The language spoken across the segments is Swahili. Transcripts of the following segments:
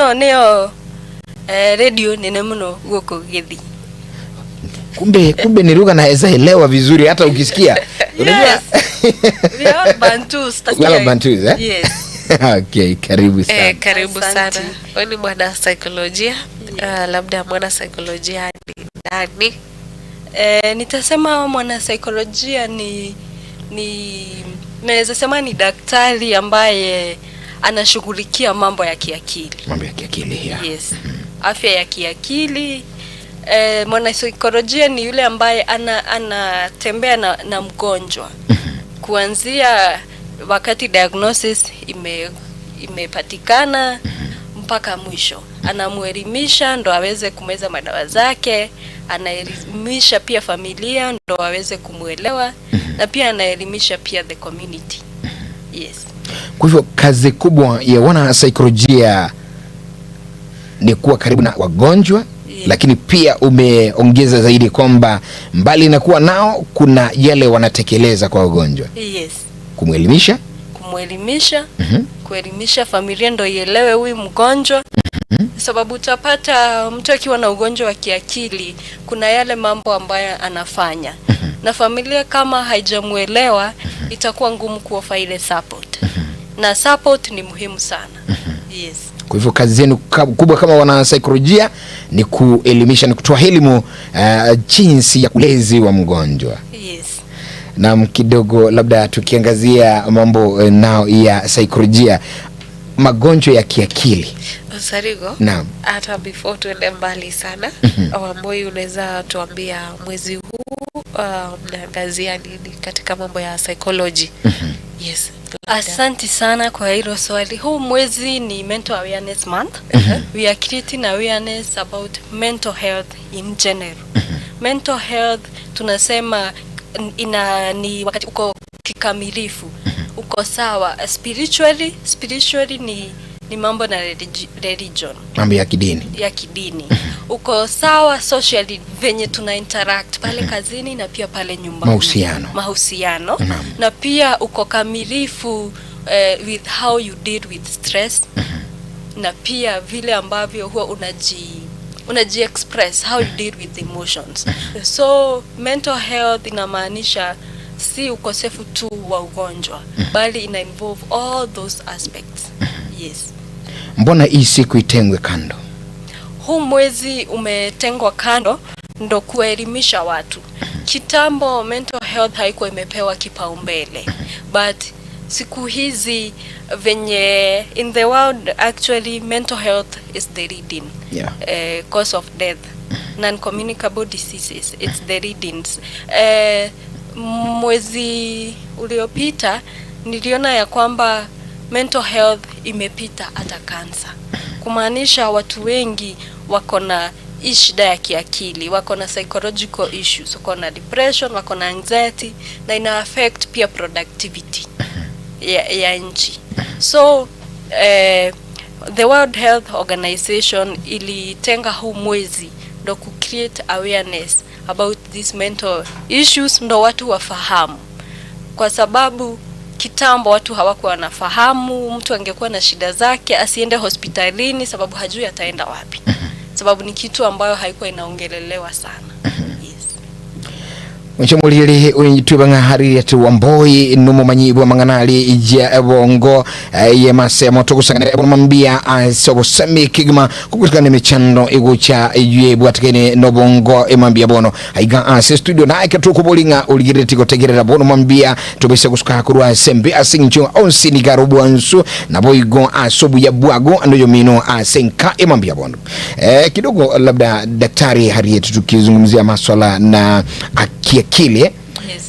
Ĩno nĩyo radio nene mũno gũkũ Gĩthii. Kumbe ni lugha naweza elewa vizuri hata ukisikia. Unajua? Yes. We are all Bantus. We are all Bantus, eh? Yes. Okay, karibu sana. Karibu Asante. Sana. Wewe ni mwana saikolojia. Labda mwana saikolojia ni nani? Nitasema mwanasaikolojia ni naweza sema ni daktari ambaye anashughulikia mambo ya kiakili. Mambo ya kiakili ya. Yes. Afya ya kiakili. Mwanasaikolojia ni yule ambaye anatembea na mgonjwa kuanzia wakati diagnosis imepatikana mpaka mwisho. Anamuelimisha ndo aweze kumeza madawa zake, anaelimisha pia familia ndo aweze kumwelewa, na pia anaelimisha pia the community. Yes. Kwa hivyo kazi kubwa ya wana saikolojia ni kuwa karibu na wagonjwa, lakini pia umeongeza zaidi kwamba mbali na kuwa nao kuna yale wanatekeleza kwa wagonjwa, kumwelimisha, Kumwelimisha, kuelimisha familia ndo ielewe huyu mgonjwa, sababu utapata mtu akiwa na ugonjwa wa kiakili kuna yale mambo ambayo anafanya, na familia kama haijamuelewa itakuwa ngumu kuoffer ile support, na support ni muhimu sana. Yes. Kwa hivyo kazi zenu kubwa kama wanasaikolojia ni kuelimisha, ni kutoa elimu jinsi ya ulezi wa mgonjwa. Yes. Na kidogo labda tukiangazia mambo nao ya saikolojia, magonjwa ya kiakili. Sarigo, Naam. Hata before tuende mbali sana, Wamboi, unaweza tuambia mwezi huu mnaangazia nini katika mambo ya psychology? Yes. Labda. Asante sana kwa hilo swali. Huu mwezi ni Mental Awareness Month. We are creating awareness about mental health in general. Mental health tunasema ni wakati uko kikamilifu, uko sawa spiritually. Spiritually ni mambo na religion Mambo ya kidini. Ya kidini. Uko sawa socially, venye tuna interact pale kazini na pia pale nyumbani. Mahusiano. Mahusiano. Naam. Na pia uko kamilifu with how you deal with stress, na pia vile ambavyo huwa unaji express, how you deal with emotions. So mental health inamaanisha si ukosefu tu wa ugonjwa, bali ina involve all those aspects. Yes. Mbona hii siku itengwe kando? Huu mwezi umetengwa kando ndo kuelimisha watu. Kitambo mental health haikuwa imepewa kipaumbele, but siku hizi venye in the world actually mental health is the leading cause of death, non-communicable diseases, it's the leadings. Mwezi uliopita niliona ya kwamba mental health imepita hata kansa, kumaanisha watu wengi wako na hii shida ya kiakili, wako na psychological issues, wako na depression, wako na anxiety, na ina affect pia productivity ya nchi. So the World Health Organization ilitenga huu mwezi ndo ku create awareness about these mental issues, ndo watu wafahamu, kwa sababu kitambo watu hawakuwa wanafahamu. Mtu angekuwa na shida zake asiende hospitalini sababu hajui ataenda wapi, sababu ni kitu ambayo haikuwa inaongelelewa sana. Yes. Nchomulili uitwe Harriet Wamboi numumanyi bwa mang'anali ija bongo ye masemo tukusangana mambia asobosemi kigima kukutikana michando igucha ye bwatikene nobongo emambia bono aiga ase studio naye tukubulinga uligireti gotegerera bono mambia tubese kusuka kurwa sembe asingcho onsi nigarobwansu naboigo asobu ya bwago andoyo mino asenka emambia bono. Kidogo labda Daktari Harriet, tukizungumzia maswala na kiakili, eh? Yes.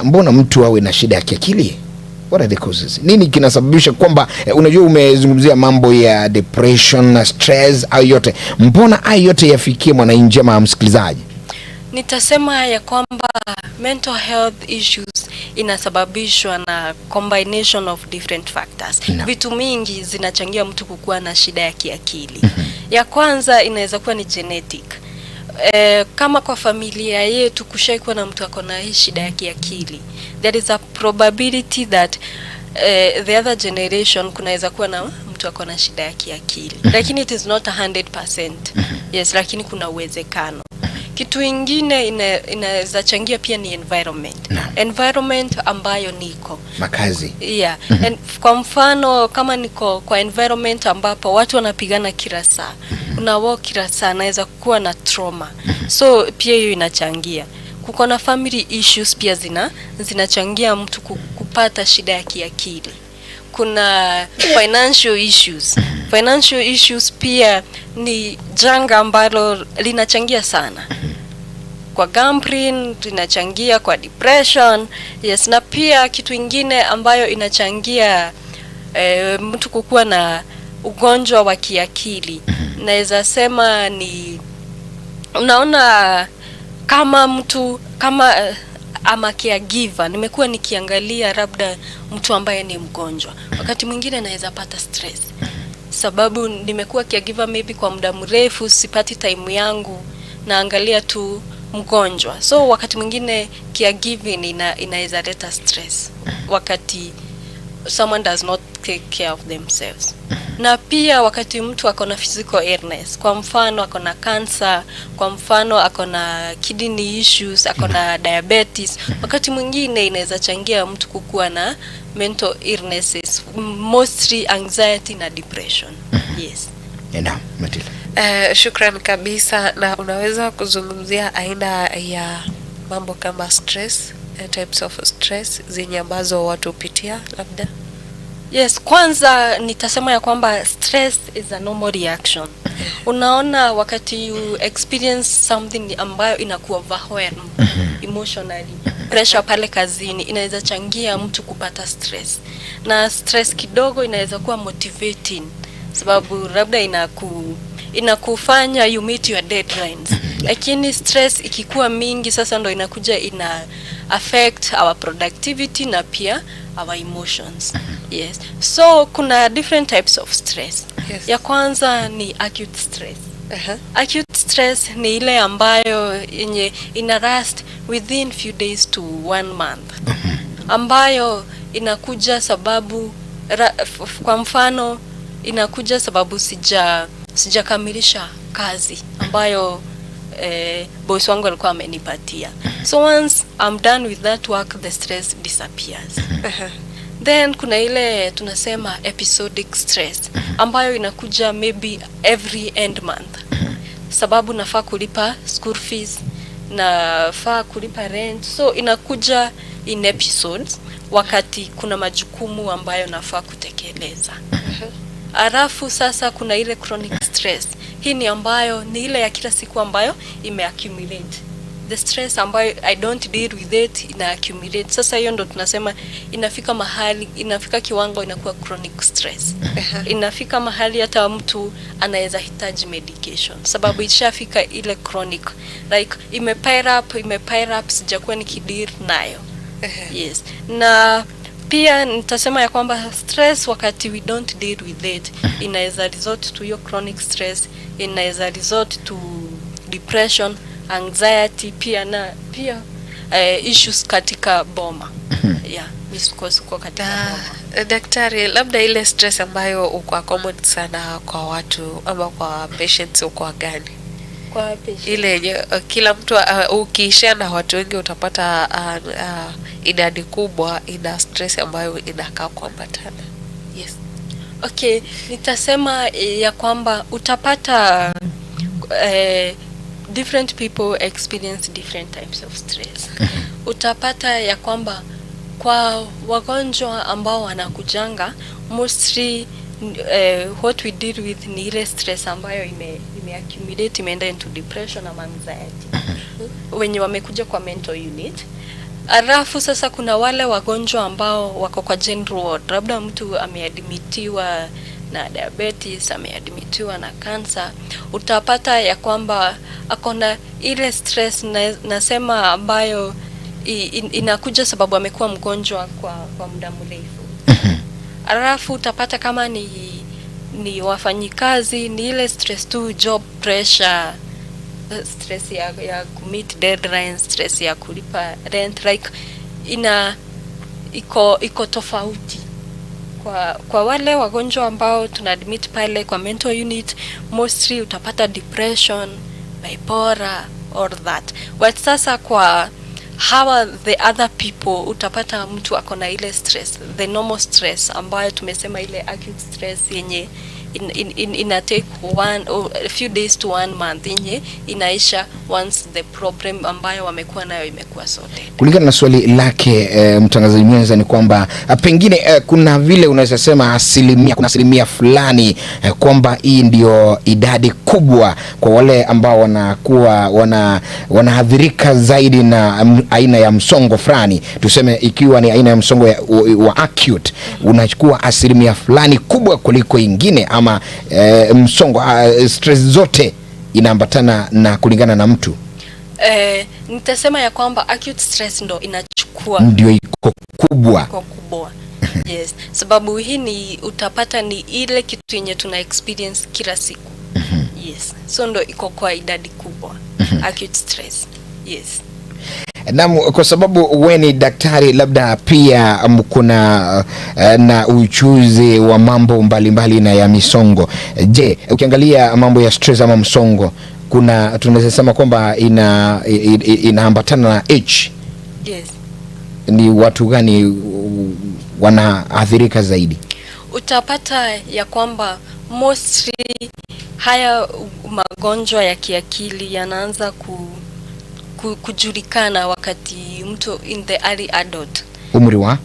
Mbona mtu awe na shida ya kiakili? What are the causes? Nini kinasababisha kwamba unajua umezungumzia mambo ya depression na stress au yote, mbona hayo yote yafikie mwananchi ama msikilizaji? Nitasema ya kwamba mental health issues inasababishwa na combination of different factors. Naam. Vitu mingi zinachangia mtu kukuwa na shida ya kiakili. Ya kwanza inaweza kuwa ni genetic. Kama kwa familia yetu kushaikuwa na mtu ako na hii shida ya kiakili, there is a probability that the other generation kunaweza kuwa na mtu mtu ako na shida ya kiakili, lakini it is not 100%. Yes, lakini kuna uwezekano. Kitu ingine inaweza changia pia ni environment. Environment ambayo niko. Makazi. Yeah. And kwa mfano kama niko kwa environment ambapo watu wanapigana kila saa, kuna war kila saa, naweza kuwa na trauma. So pia hiyo inachangia. Kuko na family issues pia zinachangia mtu kupata shida ya kiakili. Kuna financial issues. Financial issues pia ni janga ambalo linachangia sana kwa gambling, linachangia kwa depression. Yes, na pia kitu ingine ambayo inachangia mtu kukuwa na ugonjwa wa kiakili, naweza sema ni, unaona, kama mtu kama ama caregiver, nimekuwa nikiangalia labda mtu ambaye ni mgonjwa, wakati mwingine naweza pata stress sababu nimekuwa caregiver maybe kwa muda mrefu, sipati time yangu, naangalia tu mgonjwa. So wakati mwingine caregiving inaweza leta stress wakati someone does not take care of themselves. Na pia wakati mtu ako na physical illness, kwa mfano ako na cancer, kwa mfano ako na kidney issues, ako na diabetes, wakati mwingine inaweza changia mtu kukuwa na mental illnesses, mostly anxiety na depression. Yes. Naam, Matilda. Shukran kabisa. Na unaweza kuzungumzia aina ya mambo kama stress, types of stress zenye ambazo watu hupitia labda? Yes, kwanza nitasema ya kwamba stress is a normal reaction. Unaona, wakati you experience something ambayo inakuwa overwhelm emotionally, pressure pale kazini inaweza changia mtu kupata stress, na stress kidogo inaweza kuwa motivating sababu labda inakufanya you meet your deadlines, lakini stress ikikuwa mingi sasa ndo inakuja ina affect our productivity na pia our emotions. Yes, so kuna different types of stress. Ya kwanza ni acute stress. Acute stress ni ile ambayo yenye ina last within few days to one month, ambayo inakuja sababu kwa mfano inakuja sababu sijakamilisha kazi ambayo boss wangu alikuwa amenipatia. So once I'm done with that work, the stress disappears. Then kuna ile tunasema episodic stress ambayo inakuja maybe every end month, sababu nafaa kulipa school fees, nafaa kulipa rent, so inakuja in episodes wakati kuna majukumu ambayo nafaa kutekeleza. Alafu sasa kuna ile chronic stress. Hii ni ambayo ni ile ya kila siku ambayo imeaccumulate. The stress ambayo I don't deal with it, ina accumulate. Sasa hiyo ndo tunasema inafika mahali, inafika kiwango inakuwa chronic stress. Inafika mahali hata mtu anaweza hitaji medication sababu ishafika ile chronic, like ime pile up, ime pile up, sijakuwa nikideal nayo. Yes. Na pia nitasema ya kwamba stress, wakati we don't deal with it, inaweza result to hiyo chronic stress, inaweza result to depression, anxiety pia, na pia issues katika boma, yeah, misukosuko katika Na boma. Daktari, labda ile stress ambayo uko common sana kwa watu ama kwa patients uko gani? Kwa patient. Ile yenye kila mtu, ukiishia na watu wengi utapata idadi kubwa ina stress ambayo inakaa kuambatana. Yes. Okay, nitasema ya kwamba utapata different people experience different types of stress. Utapata ya kwamba kwa wagonjwa ambao wanakujanga mostly, what we deal with ni ile stress ambayo ime accumulate, imeenda into depression ama anxiety, wenye wamekuja kwa mental unit. Alafu sasa kuna wale wagonjwa ambao wako kwa general ward, labda mtu ameadmitiwa na diabetes, ameadmitiwa na cancer, utapata ya kwamba akona ile stress nasema ambayo inakuja sababu amekuwa mgonjwa kwa muda mrefu. Alafu utapata kama ni wafanyikazi, ni ile stress tu, job pressure, stress ya kumeet deadlines, stress ya kulipa rent, like ina iko tofauti. Kwa wale wagonjwa ambao tuna admit pale kwa mental unit, mostly utapata depression, bipolar or that. But sasa kwa hawa the other people, utapata mtu ako na ile stress, the normal stress ambayo tumesema, ile acute stress yenye ina take one or a few days to one month, yenye inaisha once the problem ambayo wamekuwa nayo imekuwa sorted. Kulingana na swali lake mtangazaji mwenza ni kwamba pengine kuna vile unaweza sema asilimia, kuna asilimia fulani kwamba hii ndio idadi kubwa kwa wale ambao wanakuwa wanaathirika zaidi na aina ya msongo fulani, tuseme ikiwa ni aina ya msongo wa acute, unachukua asilimia fulani kubwa kuliko ingine, ama msongo stress zote inaambatana na kulingana na mtu? Nitasema ya kwamba acute stress ndo inachukua ndio iko kubwa. Iko kubwa, yes, sababu hii ni utapata ni ile kitu yenye tuna experience kila siku. Yes, so ndo iko kwa idadi kubwa, acute stress, yes. Naam, kwa sababu we ni daktari, labda pia kuna na ujuzi wa mambo mbalimbali na ya misongo. Je, ukiangalia mambo ya stress ama msongo, kuna tunaweza sema kwamba inaambatana na age? Yes. Ni watu gani wanaathirika zaidi? Utapata ya kwamba mostly haya magonjwa ya kiakili yanaanza kujulikana wakati mtu in the early adult. Umri wa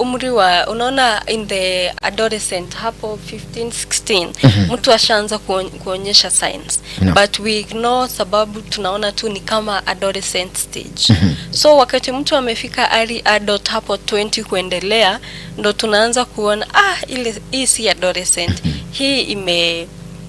Umri wa, unaona, in the adolescent hapo 15 16, mtu ashaanza kuonyesha signs, No. but we ignore sababu tunaona tu ni kama adolescent stage. So wakati mtu amefika early adult hapo 20 kuendelea, ndo tunaanza kuona, ah, ile hii si adolescent, hii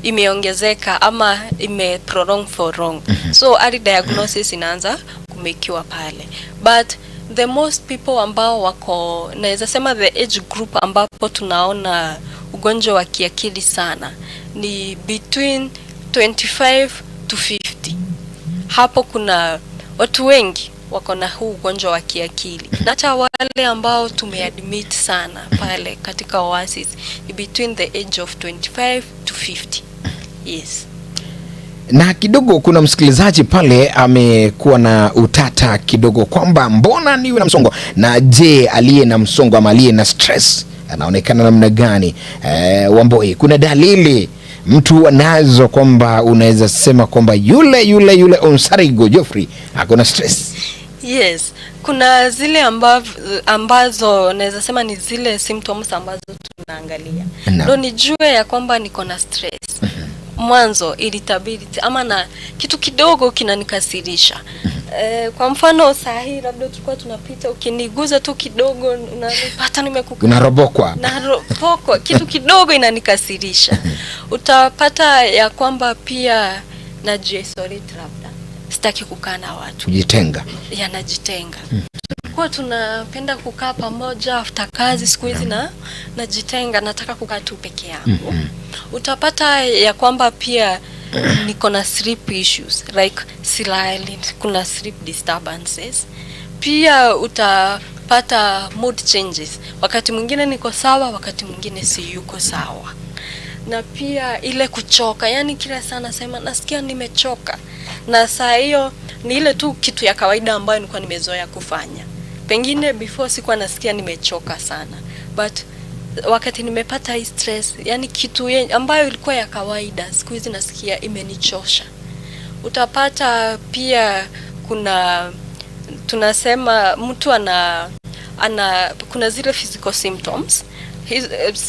imeongezeka ama ime prolong for long. So early diagnosis inaanza kumekiwa pale. But the most people ambao wako, naweza sema the age group ambapo tunaona ugonjwa wa kiakili sana ni between 25 to 50. Hapo kuna watu wengi wako na huu ugonjwa wa kiakili, na hata wale ambao tumeadmit sana pale katika Oasis ni between the age of 25 to 50, yes. Na kidogo kuna msikilizaji pale amekuwa na utata kidogo kwamba mbona niwe na msongo, na je, aliye na msongo ama aliye na stress anaonekana namna gani? Wamboi, kuna dalili mtu anazo kwamba unaweza sema kwamba yule yule yule Onsarigo Geoffrey ako na stress? Yes, kuna zile ambazo naweza sema ni zile symptoms ambazo tunaangalia ndo nijue ya kwamba niko na stress. Mwanzo irritability, ama na kitu kidogo kinanikasirisha. Kwa mfano saa hii labda tulikuwa tunapita, ukiniguza tu kidogo unanipata nimekuka Unarobokwa. Naropokwa, kitu kidogo inanikasirisha. Utapata ya kwamba pia najiisolate, labda sitaki kukaa na watu. Kujitenga. Yanajitenga. Kwa tunapenda kukaa pamoja after kazi, siku hizi na najitenga, nataka kukaa tu peke yangu. Utapata ya kwamba pia niko na sleep issues, like silali, kuna sleep disturbances. Pia utapata mood changes, wakati mwingine niko sawa, wakati mwingine si yuko sawa. Na pia ile kuchoka, yani kila saa nasema nasikia nimechoka, na saa hiyo ni ile tu kitu ya kawaida ambayo nilikuwa nimezoea kufanya. Pengine before sikuwa nasikia nimechoka sana, but wakati nimepata hii stress, yani kitu ambayo ilikuwa ya kawaida, siku hizi nasikia imenichosha. Utapata pia kuna, tunasema mtu ana kuna zile physical symptoms.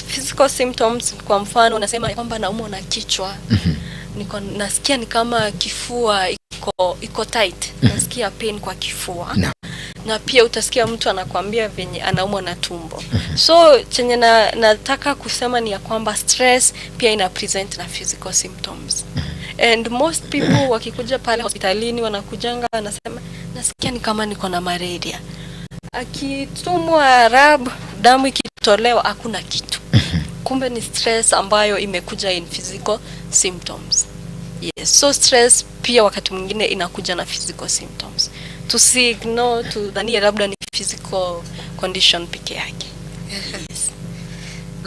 Physical symptoms, kwa mfano unasema kwamba naumwa na kichwa, niko nasikia ni kama kifua iko tight, nasikia pain kwa kifua. Na pia utasikia mtu anakwambia venye anaumwa na tumbo. So chenye nataka kusema ni ya kwamba stress pia ina present na physical symptoms, and most people wakikuja pale hospitalini wanakujanga wanasema, "Nasikia ni kama niko na malaria." Akitumwa lab, damu ikitolewa, hakuna kitu, kumbe ni stress ambayo imekuja in physical symptoms. Yes, so stress pia wakati mwingine inakuja na physical symptoms. Tusiignore, tudhanie labda ni physical condition peke yake. Yes.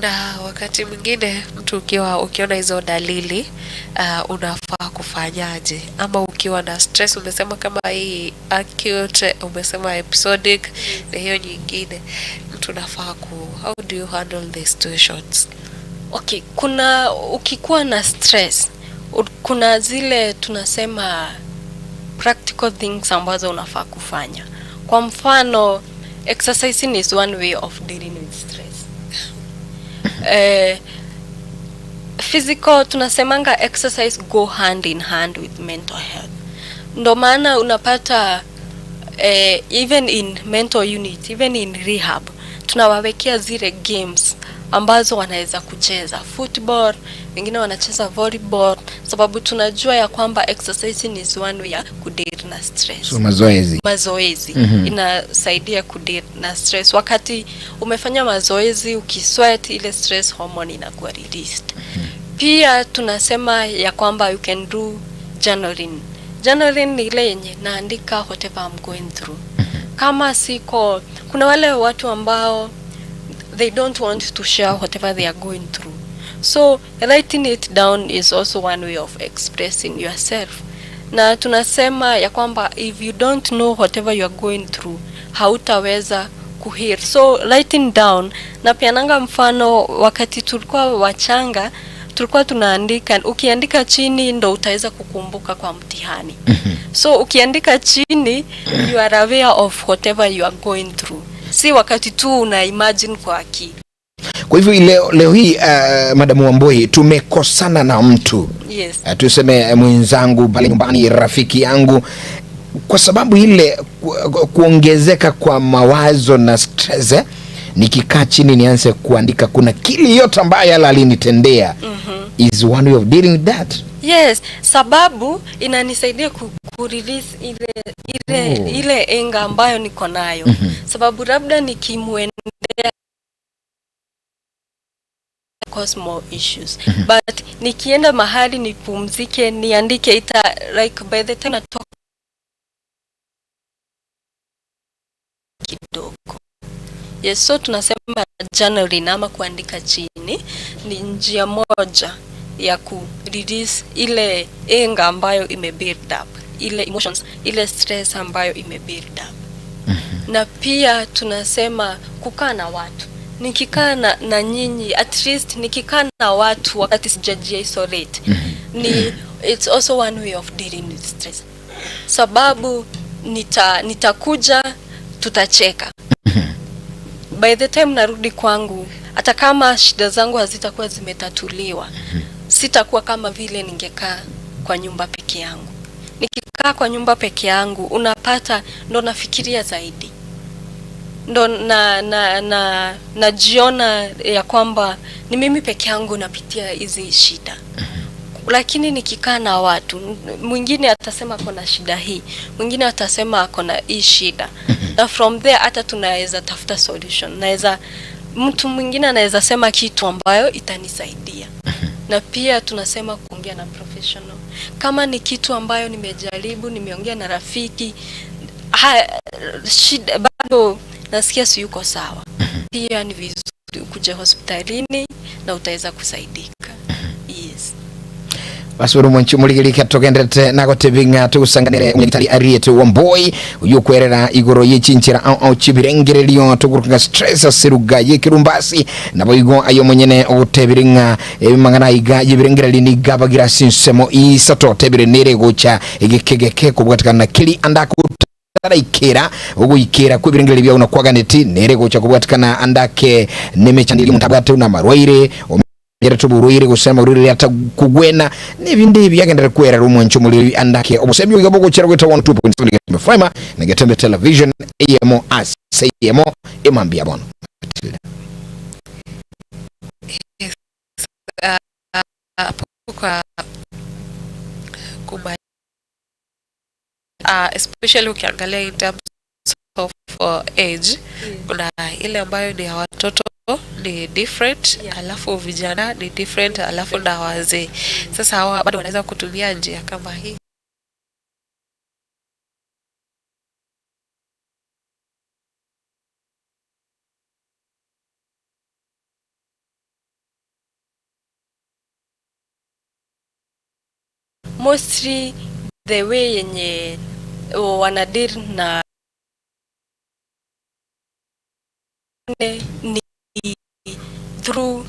Na wakati mwingine mtu ukiwa ukiona hizo dalili unafaa kufanyaje? Ama ukiwa na stress, umesema kama hii acute, umesema episodic na hiyo nyingine, mtu unafaa ku how do you handle the situations? Okay, kuna ukikuwa na stress, kuna zile tunasema practical things ambazo unafaa kufanya. Kwa mfano, exercising is one way of dealing with stress. Physical tunasemanga exercise go hand in hand with mental health. Ndo maana unapata even in mental unit, even in rehab tunawawekea zile games ambazo wanaweza kucheza football, wengine wanacheza volleyball, sababu tunajua ya kwamba exercising is one way ya kudeal na stress. So mazoezi. Mazoezi inasaidia kudeal na stress. Wakati umefanya mazoezi ukisweat, ile stress hormone inakuwa released. Pia tunasema ya kwamba you can do journaling. Journaling ni ile yenye naandika whatever I'm going through. Kama siko, kuna wale watu ambao they don't want to share whatever they are going through. So writing it down is also one way of expressing yourself. Na tunasema ya kwamba if you don't know whatever you are going through, hautaweza kuheal. So writing down, na piananga mfano wakati tulikuwa wachanga, tulikuwa tunaandika, ukiandika chini ndo utaweza kukumbuka kwa mtihani. So ukiandika chini, you are aware of whatever you are going through. Si wakati tu una imagine kwa akili. Kwa hivyo leo hii Madamu Wambui, tumekosana na mtu, tuseme mwenzangu pale nyumbani, rafiki yangu, kwa sababu ile kuongezeka kwa mawazo na stress, nikikaa chini nianze kuandika kuna kili yote ambayo yala alinitendea, is one way of dealing with that. Yes, sababu inanisaidia ku release ile ile anger ambayo niko nayo. Sababu labda nikimwendea cause more issues. But nikienda mahali nipumzike, niandike, ita like by the time natoka kidogo. Yes, so tunasema journaling ama kuandika chini ni njia moja ya ku release ile anger ambayo ime build up, ile emotions, ile stress ambayo ime build up. Na pia tunasema kukaa na watu. Nikikaa na nyinyi, at least nikikaa na watu wakati sijaji isolate, ni it's also one way of dealing with stress. Sababu nitakuja tutacheka. By the time narudi kwangu, hata kama shida zangu hazitakuwa zimetatuliwa, sitakuwa kama vile ningekaa kwa nyumba peke yangu. Nikikaa kwa nyumba peke yangu, unapata ndo nafikiria zaidi, ndo na najiona ya kwamba ni mimi peke yangu napitia hizi shida. Lakini nikikaa na watu, mwingine atasema ako na shida hii, mwingine atasema ako na hii shida, na from there hata tunaweza tafuta solution. Naweza mtu mwingine anaweza sema kitu ambayo itanisaidia. Na pia tunasema kuongea na professional. Kama ni kitu ambayo nimejaribu, nimeongea na rafiki, shida bado nasikia siyuko sawa, pia ni vizuri kuja hospitalini na utaweza kusaidika. Yes. Basi uri mwanchi muligirika tugendete nagotebinga tugusanganire munyagitari Ariete Wamboi uyukwerera igoro yichinchira au au chibirengererio tuguruka stress asiruga yekirumbasi nabo igo ayo mwenyene ogutebiringa ebimangana iga yibirengereri nigabagira sinsemo isato tebire nere gocha igikegeke kubwatikana kili andaku taraikira uguikira kwibirengereri bya unakwaganeti nere gocha kubwatikana andake nemechandiri mutabwate una marwaire yera tuburuire gusema urire ata kugwena n'ibindi byagendera kwera rumwe ncho muri andake obusemi ugibo guchera gweta 12.7 Getembe FM na Getembe Television AMO ACMO imambia bono. Matilda. Yes. Hapo kwa especially ukiangalia in terms of age, kuna ile ambayo ni ya watoto ni different, alafu vijana ni different, alafu na wazee. Sasa hawa bado wanaweza kutumia njia kama hii? Mostly the way yenye wanadeal na ni through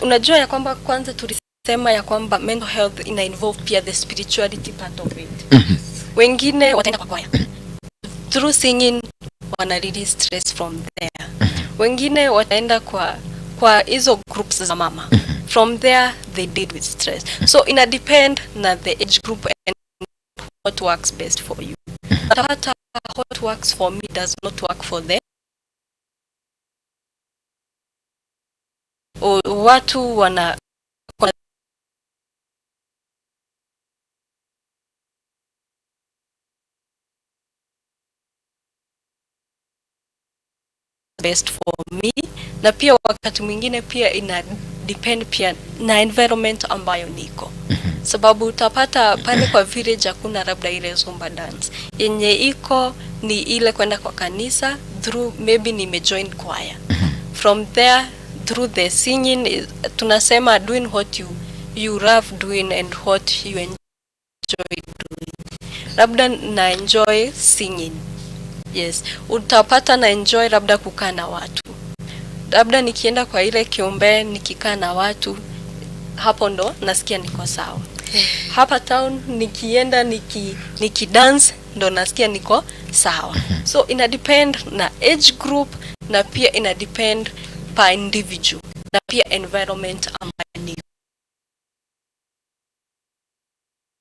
unajua ya kwamba kwanza tulisema ya kwamba mental health ina involve pia the spirituality part of it. Wengine wataenda kwa kwaya, through singing wana release stress from there. Wengine wataenda kwa hizo groups za mama, from there they deal with stress. So ina depend na the age group and what works best for you. Utapata what works for me does not work for them. Watu wana best for me, na pia wakati mwingine pia ina depend pia na environment ambayo niko, sababu utapata pale kwa village hakuna labda ile zumba dance yenye iko, ni ile kwenda kwa kanisa through maybe nimejoin choir, from there through the singing tunasema doing what you love doing and what you enjoy doing. Labda na enjoy singing, yes, utapata na enjoy labda kukaa na watu, labda nikienda kwa ile kiombe nikikaa na watu, hapo ndo nasikia niko sawa. Hapa town nikienda niki dance ndo nasikia niko sawa. So ina depend na age group, na pia ina depend per individual, na pia environment ambayo ni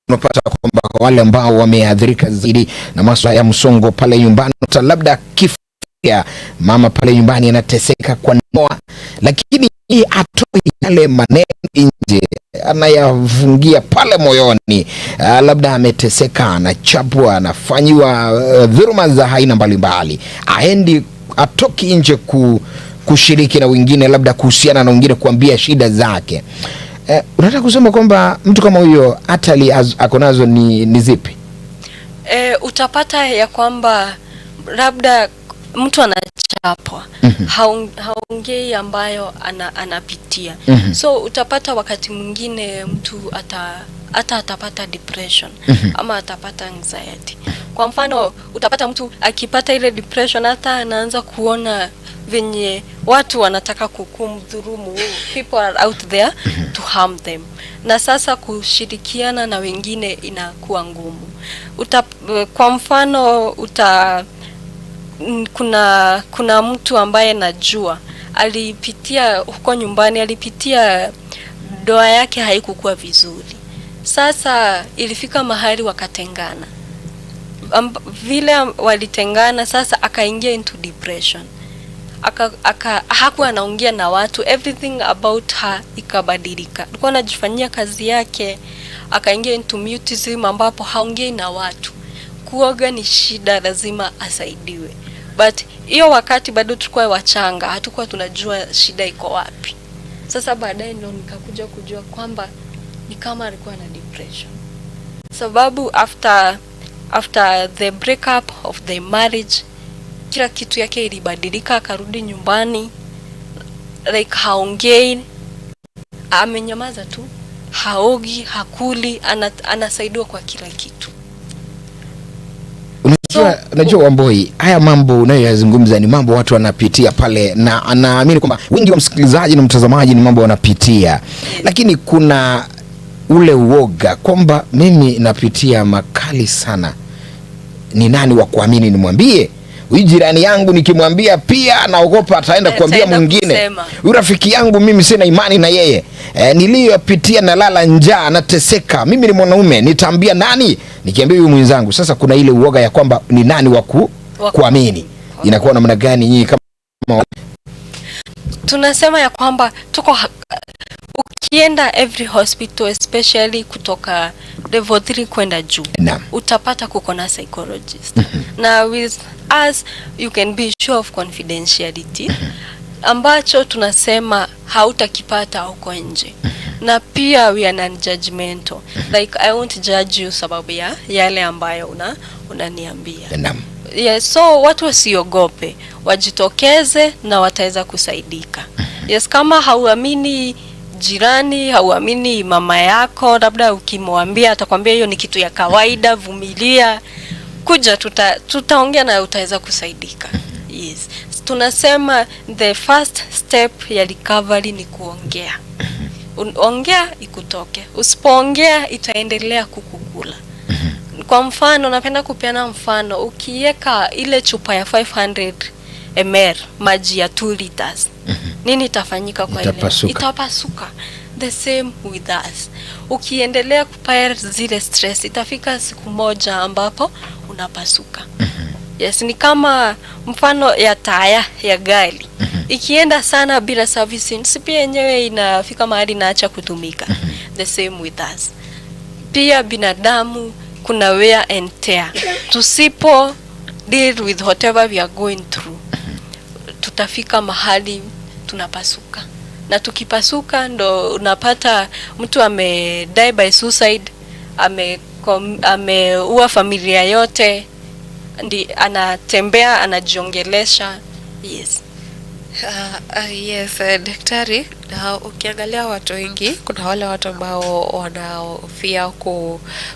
Unapata kwamba kwa wale ambao wameathirika zaidi na maswala ya msongo pale nyumbani, hata labda kifo ya mama pale nyumbani, anateseka kwa ndoa, lakini yeye atoi yale maneno nje, anayafungia pale moyoni. Labda ameteseka, anachapwa, anafanyiwa dhuluma za aina mbalimbali, aendi atoki nje kushiriki na wengine, labda kuhusiana na wengine, kuambia shida zake. Unataka kusema kwamba mtu kama huyo hatari ako nazo ni zipi? Utapata ya kwamba labda mtu anachapwa, haongei ambayo anapitia. So utapata wakati mwingine mtu hata atapata depression ama atapata anxiety. Kwa mfano utapata mtu akipata ile depression, hata anaanza kuona venye watu wanataka kumdhurumu, people are out there to harm them, na sasa kushirikiana na wengine inakuwa ngumu. Kwa mfano uta kuna mtu ambaye najua alipitia huko nyumbani, alipitia ndoa yake haikukuwa vizuri. Sasa ilifika mahali wakatengana. Vile walitengana, sasa akaingia into depression. Aka hakuwa anaongea na watu, everything about her ikabadilika. Alikuwa anajifanyia kazi yake, akaingia into mutism ambapo haongei na watu. Kuoga ni shida, lazima asaidiwe. But hiyo wakati bado tulikuwa wachanga, hatukuwa tunajua shida iko wapi. Sasa baadaye ndo nikakuja kujua kwamba ni kama alikuwa na depression, sababu after the breakup of the marriage kila kitu yake ilibadilika. Akarudi nyumbani like haongei, amenyamaza tu, haogi, hakuli, anasaidiwa kwa kila kitu. Unajua Wamboi, haya mambo unayoyazungumza ni mambo watu wanapitia pale, na naamini kwamba wengi wa msikilizaji na mtazamaji ni mambo wanapitia, lakini kuna ule uoga kwamba mimi napitia makali sana, ni nani wa kuamini nimwambie? Huyu jirani yangu nikimwambia pia naogopa ataenda kuambia mwingine. Huyu rafiki yangu mimi sina imani na yeye. Niliyopitia nalala njaa, nateseka. Mimi ni mwanaume, nitaambia nani? Nikiambia huyu mwenzangu. Sasa kuna ile uoga ya kwamba ni nani wa kuamini. Inakuwa namna gani nyinyi kama tunasema ya kwamba tuko ukienda every hospital, especially kutoka level 3 kwenda juu, utapata kuko na psychologist. Na with us you can be sure of confidentiality, ambacho tunasema hautakipata huko nje. Na pia we are non-judgmental, like I won't judge you sababu ya yale ambayo unaniambia. Yeah, so watu wasiogope, wajitokeze na wataweza kusaidika. Yes, kama hauamini Jirani, hauamini mama yako, labda ukimwambia atakwambia hiyo ni kitu ya kawaida, vumilia. Kuja tutaongea na utaweza kusaidika. Yes. Tunasema the first step ya recovery ni kuongea. Ongea ikutoke. Usipoongea itaendelea kukukula. Kwa mfano, napenda kupeana mfano, ukiweka ile chupa ya 500 ml maji ya 2 liters, nini itafanyika kwa ile? Itapasuka. Itapasuka. The same with us. Ukiendelea kupile zile stress, itafika siku moja ambapo unapasuka. Yes, ni kama mfano ya taya ya gari. Ikienda sana bila servicing, si pia yenyewe inafika mahali inaacha kutumika. The same with us. Pia binadamu kuna wear and tear. Tusipo deal with whatever we are going through, tutafika mahali tunapasuka, na tukipasuka ndo unapata mtu ame die by suicide, ameua familia yote, ndi anatembea anajiongelesha. Yes. Yes, daktari, na ukiangalia watu wengi, kuna wale watu ambao wanahofia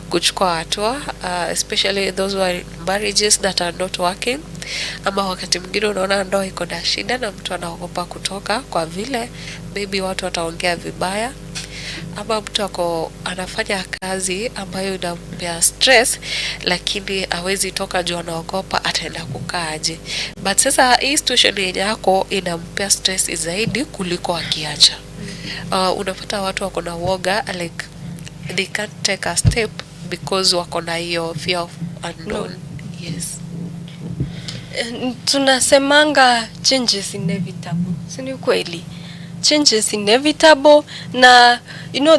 kuchukua hatua, especially those who are in marriages that are not working, ama wakati mwingine unaona ndoa iko na shida na mtu anaogopa kutoka kwa vile maybe watu wataongea vibaya, ama mtu ako anafanya kazi ambayo inampea stress, lakini hawezi toka juu anaogopa ataenda kukaaje. But sasa hii situation yenye yako inampea stress zaidi kuliko akiacha. Unapata watu wako na woga, like they can't take a step because wako na hiyo fear of unknown. Yes. Tunasemanga change is inevitable, si ni kweli? Change is inevitable na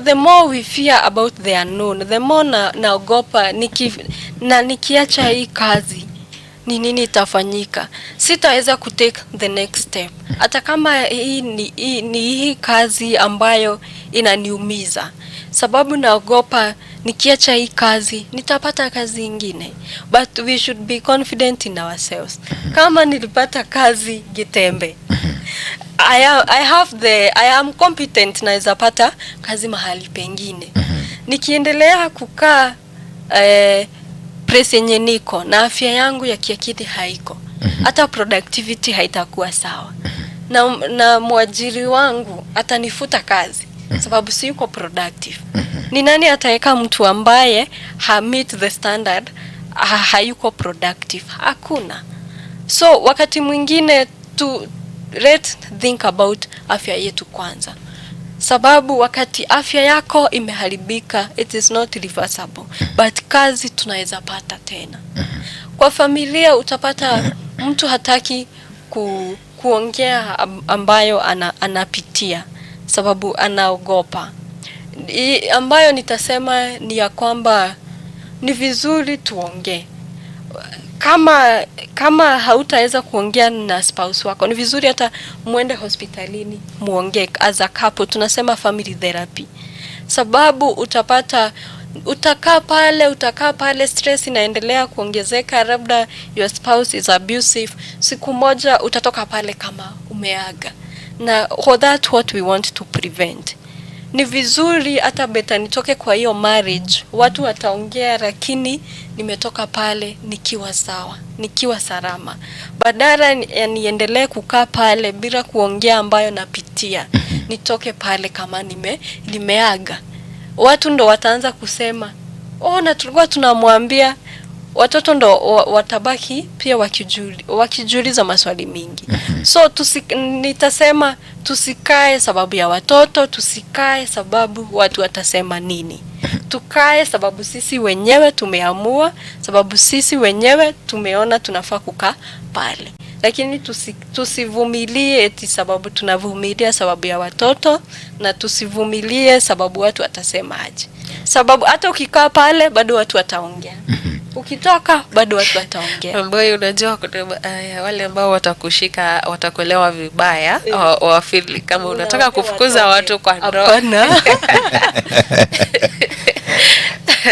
the more we fear about the unknown, the more naogopa na nikiacha hii kazi ni nini itafanyika, sitaweza kutake the next step, hata kama hii ni hii kazi ambayo inaniumiza, sababu naogopa nikiacha hii kazi nitapata kazi ingine. But we should be confident in ourselves. Kama nilipata kazi Gitembe, I am competent, naweza pata kazi mahali pengine. Nikiendelea kukaa place yenye niko na afya yangu ya kiakili haiko, hata productivity haitakuwa sawa, na mwajiri wangu atanifuta kazi sababu siyuko productive. Ni nani ataweka mtu ambaye ha meet the standard, hayuko productive? Hakuna. So wakati mwingine tu let think about afya yetu kwanza, sababu wakati afya yako imeharibika, it is not reversible, but kazi tunaweza pata tena. Kwa familia utapata mtu hataki kuongea ambayo anapitia sababu anaogopa. Ambayo nitasema ni ya kwamba ni vizuri tuongee. Kama hautaweza kuongea na spouse wako, ni vizuri hata muende hospitalini muongee as a couple, tunasema family therapy, sababu utapata utakaa pale, stress inaendelea kuongezeka, labda your spouse is abusive. Siku moja utatoka pale kama umeaga, na for that what we want to prevent. Ni vizuri hata better nitoke kwa hiyo marriage, watu wataongea, lakini nimetoka pale nikiwa sawa, nikiwa salama, badala ya niendelee kukaa pale bila kuongea ambayo napitia, nitoke pale kama nimeaga. Watu ndo wataanza kusema, "Oh, na tulikuwa tunamwambia." Watoto ndo watabaki pia wakijiuliza maswali mingi. So nitasema tusikae sababu ya watoto, tusikae sababu watu watasema nini. Tukae sababu sisi wenyewe tumeamua, sababu sisi wenyewe tumeona tunafaa kukaa pale. Lakini tusivumilie eti sababu tunavumilia sababu ya watoto, na tusivumilie sababu watu watasema aje. Sababu hata ukikaa pale bado watu wataongea. Ukitoka bado watu wataongea. Ambayo unajua kuna wale ambao watakushika, watakuelewa vibaya, wafeel kama unataka Unaambia kufukuza watoke. Watu kwa ndoa. Hapana.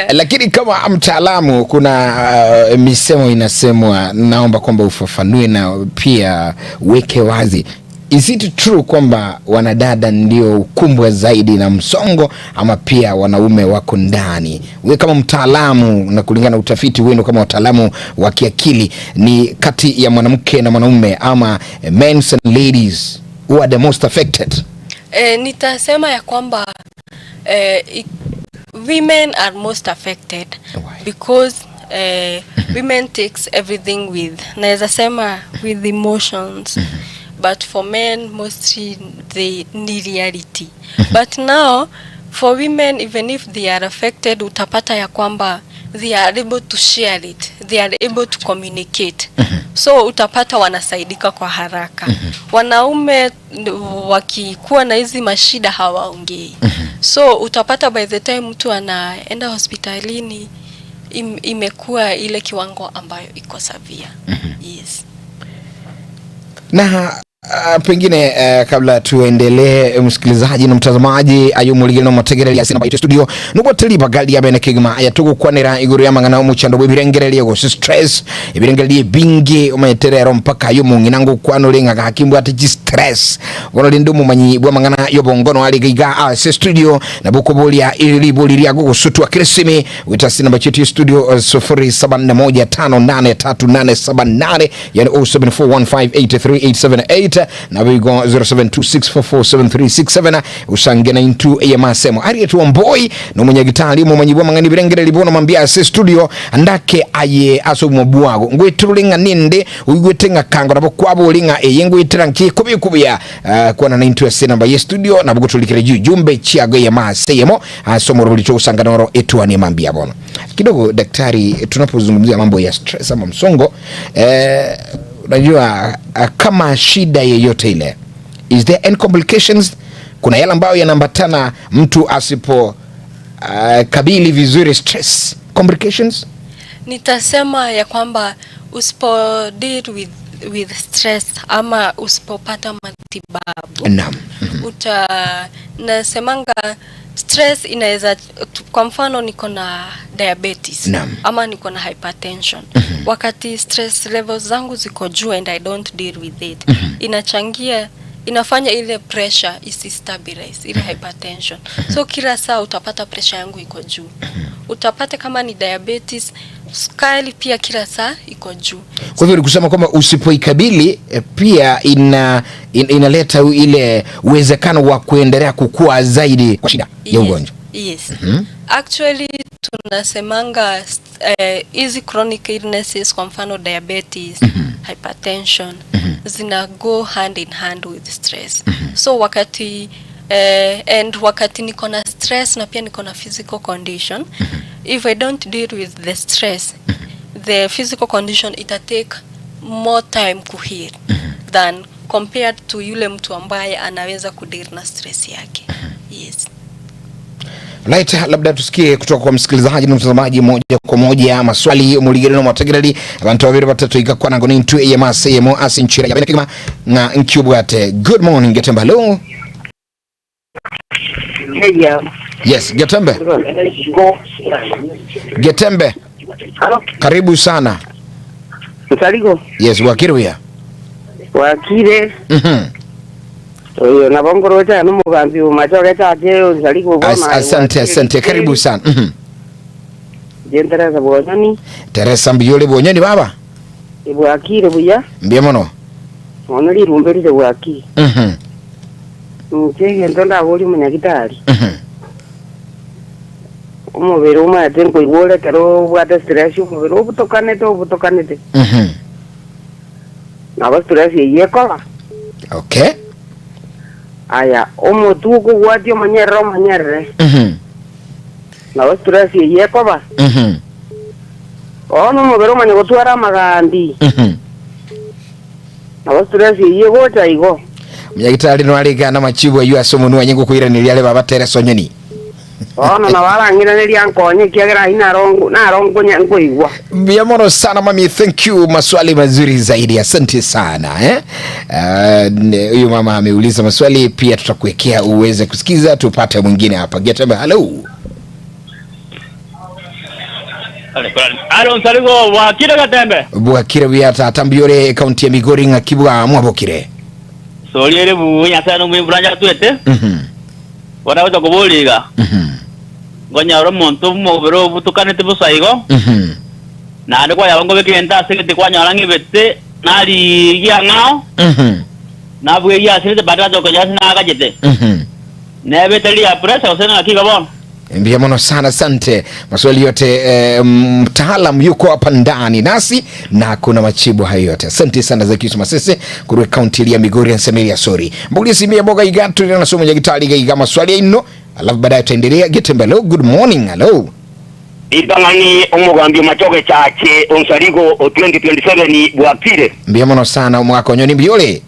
Lakini kama mtaalamu, kuna misemo inasemwa, naomba kwamba ufafanue na pia weke wazi. Is it true kwamba wanadada ndio ukumbwa zaidi na msongo ama pia wanaume wako ndani? Wewe kama mtaalamu na kulingana na utafiti wenu kama wataalamu wa kiakili, ni kati ya mwanamke na mwanaume ama men and ladies who are the most affected? Nitasema ya kwamba women are most affected. Why? Because women takes everything with, naweza sema, with emotions, but for men mostly they need reality. But now for women, even if they are affected, utapata ya kwamba they are able to share it, they are able to communicate, so utapata wanasaidika kwa haraka. Wanaume wakikuwa na hizi mashida hawaongei, so utapata by the time mtu anaenda hospitalini imekuwa ile kiwango ambayo iko severe. Yes. Na pengine kabla tuendelee, msikilizaji na mtazamaji ayumuligire no mategereria sina baito studio nubwo tuli bagali ya bene kigima aya tugukwanira iguru ya mang'ana omuchando bwe birengereria gose stress, ibirengereria bingi ometerero mpaka ayo mung'ina ngukwanore ng'a gakimbwa ati chi stress bono rinde omomanyi bwa mang'ana yobongono ari gaiga ase studio na bukuburia iriburi ria gugusutwa kirisimi witasi namba chetu ya studio 0741583878, yani 0741583878 na wigo 0726447367 usange na intu eyamasemo Harriet Wamboi no munyagitari mumanyi bwa mang'ani birengere libono mambia ase studio ndake aye aso mubwago ngwiturure ng'a ninde uigwete ng'a kango nabo kwaburi ng'a eye ngwitira nki kubikubya kwana na intu ase namba ye studio nabo gutulikire jumbe chiago yamasemo aso murubuli usanga noro etuani mambia bono kidogo. Daktari, tunapozungumzia mambo ya stress ama msongo, unajua kama shida yeyote ile, is there any complications? Kuna yale ambayo yanaambatana mtu asipo kabili vizuri stress, complications? Nitasema ya kwamba usipo deal with stress ama usipopata matibabu, uta nasemanga stress inaweza, kwa mfano niko na diabetes ama niko na hypertension, wakati stress levels zangu ziko juu and I don't deal with it, inachangia, inafanya ile pressure isistabilize, ile hypertension. So kila saa utapata pressure yangu iko juu. Utapata kama ni diabetes, sukari pia kila saa iko juu. Kwa hivyo ni kusema kwamba usipoikabili pia inaleta ile uwezekano wa kuendelea kukua zaidi kwa shida ya ugonjwa. Yes. Actually tunasemanga hizi chronic illnesses, kwa mfano diabetes, hypertension, zina go hand in hand with stress. So wakati and wakati niko na stress na pia niko na physical condition, if I don't deal with the stress, the physical condition ita take more time kuheal than compared to yule mtu ambaye anaweza kudeal na stress yake. Yes. Right, labda tusikie kutoka kwa msikilizaji na mtazamaji moja kwa moja maswali muligere no mategereri abantu babiri batatu igakwana ngo nintu eyemase yemo asinchira yabene kigima nga nkyubwate. Good morning, Getembe. Hello. Yeah. Yes, Getembe. Getembe, karibu sana. Msaligo. Yes, wakiruya. Wakire. Oyo nabongorocha n'umugambi umachoke chake Msaligo. Asante, asante, karibu sana. Jendereza bwonyoni. Teresa mbiyole bwonyoni baba. Bwakire buya. Mbye mono. Ono lirumberire bwakire. Nche ndabuli munyagitari. Umubiri umate nkuigworekera obwate stress, umubiri obutokanete obutokanete. Nabo stress yekola. Aya omutu okugwatia omonyerere omonyerere. Nabo stress yekoba. Ono omubiri omanye gotwara amagandi. Nabo stress yegocha igo. Munyagitari no na machibu ayu asomo nuwa nyengo kuiranĩria ale baba Teresa Onyoni. Ono na warang'iraneria nkonye kiagera inarongo narongo nyankuigwa. Mbia mono sana mami, thank you, maswali mazuri zaidi, asante sana eh? Huyu mama ameuliza maswali pia, tutakuwekea uweze kusikiza, tupate mwingine hapa. Getembe, hello. Alo Nsaligo wakire Gatembe. Bwakire wiata atambiyore kaunti ya Migori ng'akibwa mwabokire. Sori bunya sana mwe twete. Wanaweza kubuliga. Ngonya ro muntu mubiro butukanete busaigo. Na ndiko yabango bekenda sekete kwanya ngibete nali ya ngao. Nabwe ya sirete badajo ko jasi na akajete. Nebete ya pressure usena hakika bona. Mbia mono sana, asante. Maswali yote mtaalam yuko hapa ndani nasi na kuna machibu hayo yote. Asante sana Zakius Masese kutoka kaunti ya Migori Nsemeria sorry. Mbuli simia boga igatu na somo ya gitali ga maswali ino. Alafu baadaye tutaendelea. Getembelo, good morning. Hello. Ibangani omugambi machoke chache onsarigo 2027 bwakire. Mbia mono sana umwako nyoni mbiole.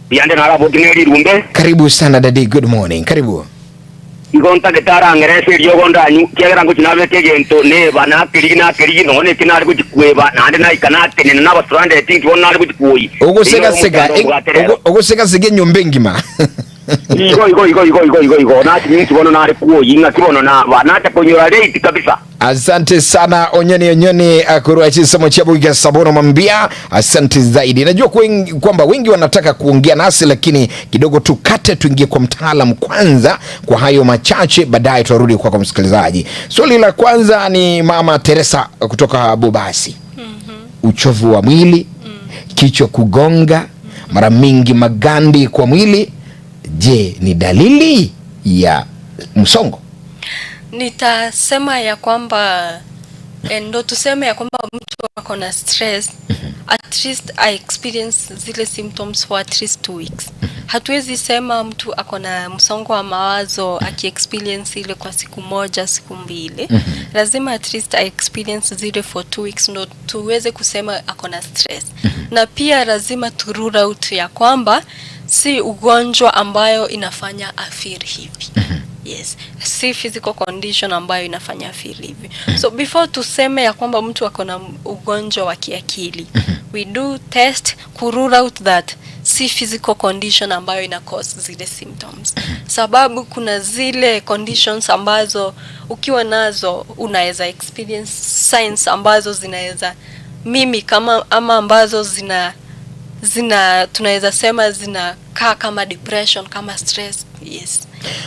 Biande na rabo tineri rumbe. Karibu sana daddy, good morning. Karibu. Igonta getara ngerese ryogonda nyu kiagera ngo chinabe kegento neba na kirigi no ne kinari kuchikweba nande na ikanate ne na bastrande tinki wona ari kuchikuyi. Ogosega sega ogosega sege nyombe ngima. Igo igo igo igo igo igo igo na tinki bono na ari kuyi nga kibono na banata konyora rate kabisa. Asante sana Onyoni Onyoni akurwa chisomo cha Buga Sabono mambia. Asante zaidi. Najua kwamba wengi wanataka kuongea nasi lakini kidogo tukate tuingie kwa mtaalamu kwanza kwa hayo machache, baadaye tutarudi kwa msikilizaji. Swali la kwanza ni Mama Teresa kutoka Bobasi. Uchovu wa mwili, kichwa kugonga, mara mingi magandi kwa mwili, je, ni dalili ya msongo? Nitasema ya kwamba ndo tuseme ya kwamba mtu ako na stress, at least I experience zile symptoms for at least 2 weeks. Hatuwezi sema mtu ako na msongo wa mawazo aki experience ile kwa siku moja, siku mbili. Lazima at least I experience zile for 2 weeks ndo tuweze kusema ako na stress. Na pia lazima tu rule out ya kwamba si ugonjwa ambayo inafanya afiri hivi. Yes, si physical condition ambayo inafanya feel hivi. So before tuseme ya kwamba mtu ako na ugonjwa wa kiakili, we do test ku rule out that si physical condition ambayo ina cause zile symptoms. Sababu kuna zile conditions ambazo ukiwa nazo unaweza experience signs ambazo zinaweza mimi kama ama ambazo zina tunaweza sema zinakaa kama depression, kama stress. Yes.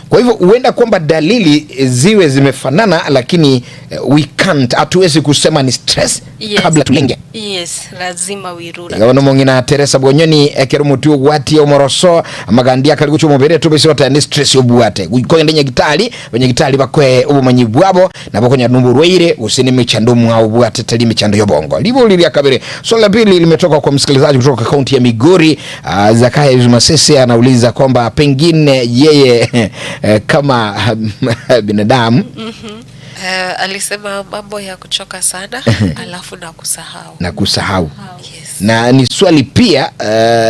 Kwa hivyo huenda kwamba dalili ziwe zimefanana lakini we can't, hatuwezi kusema ni stress. Yes. Kabla tulenge. Yes, lazima we rule. Gabano mongina Teresa Bonyoni ekero mutu gwati omoroso amagandia kali gucho mubere tubese ota ni stress obwate. Ko nyagitali, banyagitali bakwe obumanyi bwabo nabo konya numburwaire usini michando mwa obwate tali michando yobongo. Libo lili akabere. Swali la pili limetoka kwa msikilizaji kutoka kaunti ya Migori. Zakaya Masese anauliza kwamba pengine yeye kama binadamu Alisema mambo ya kuchoka sana alafu na kusahau. Na kusahau. Yes. Na ni swali pia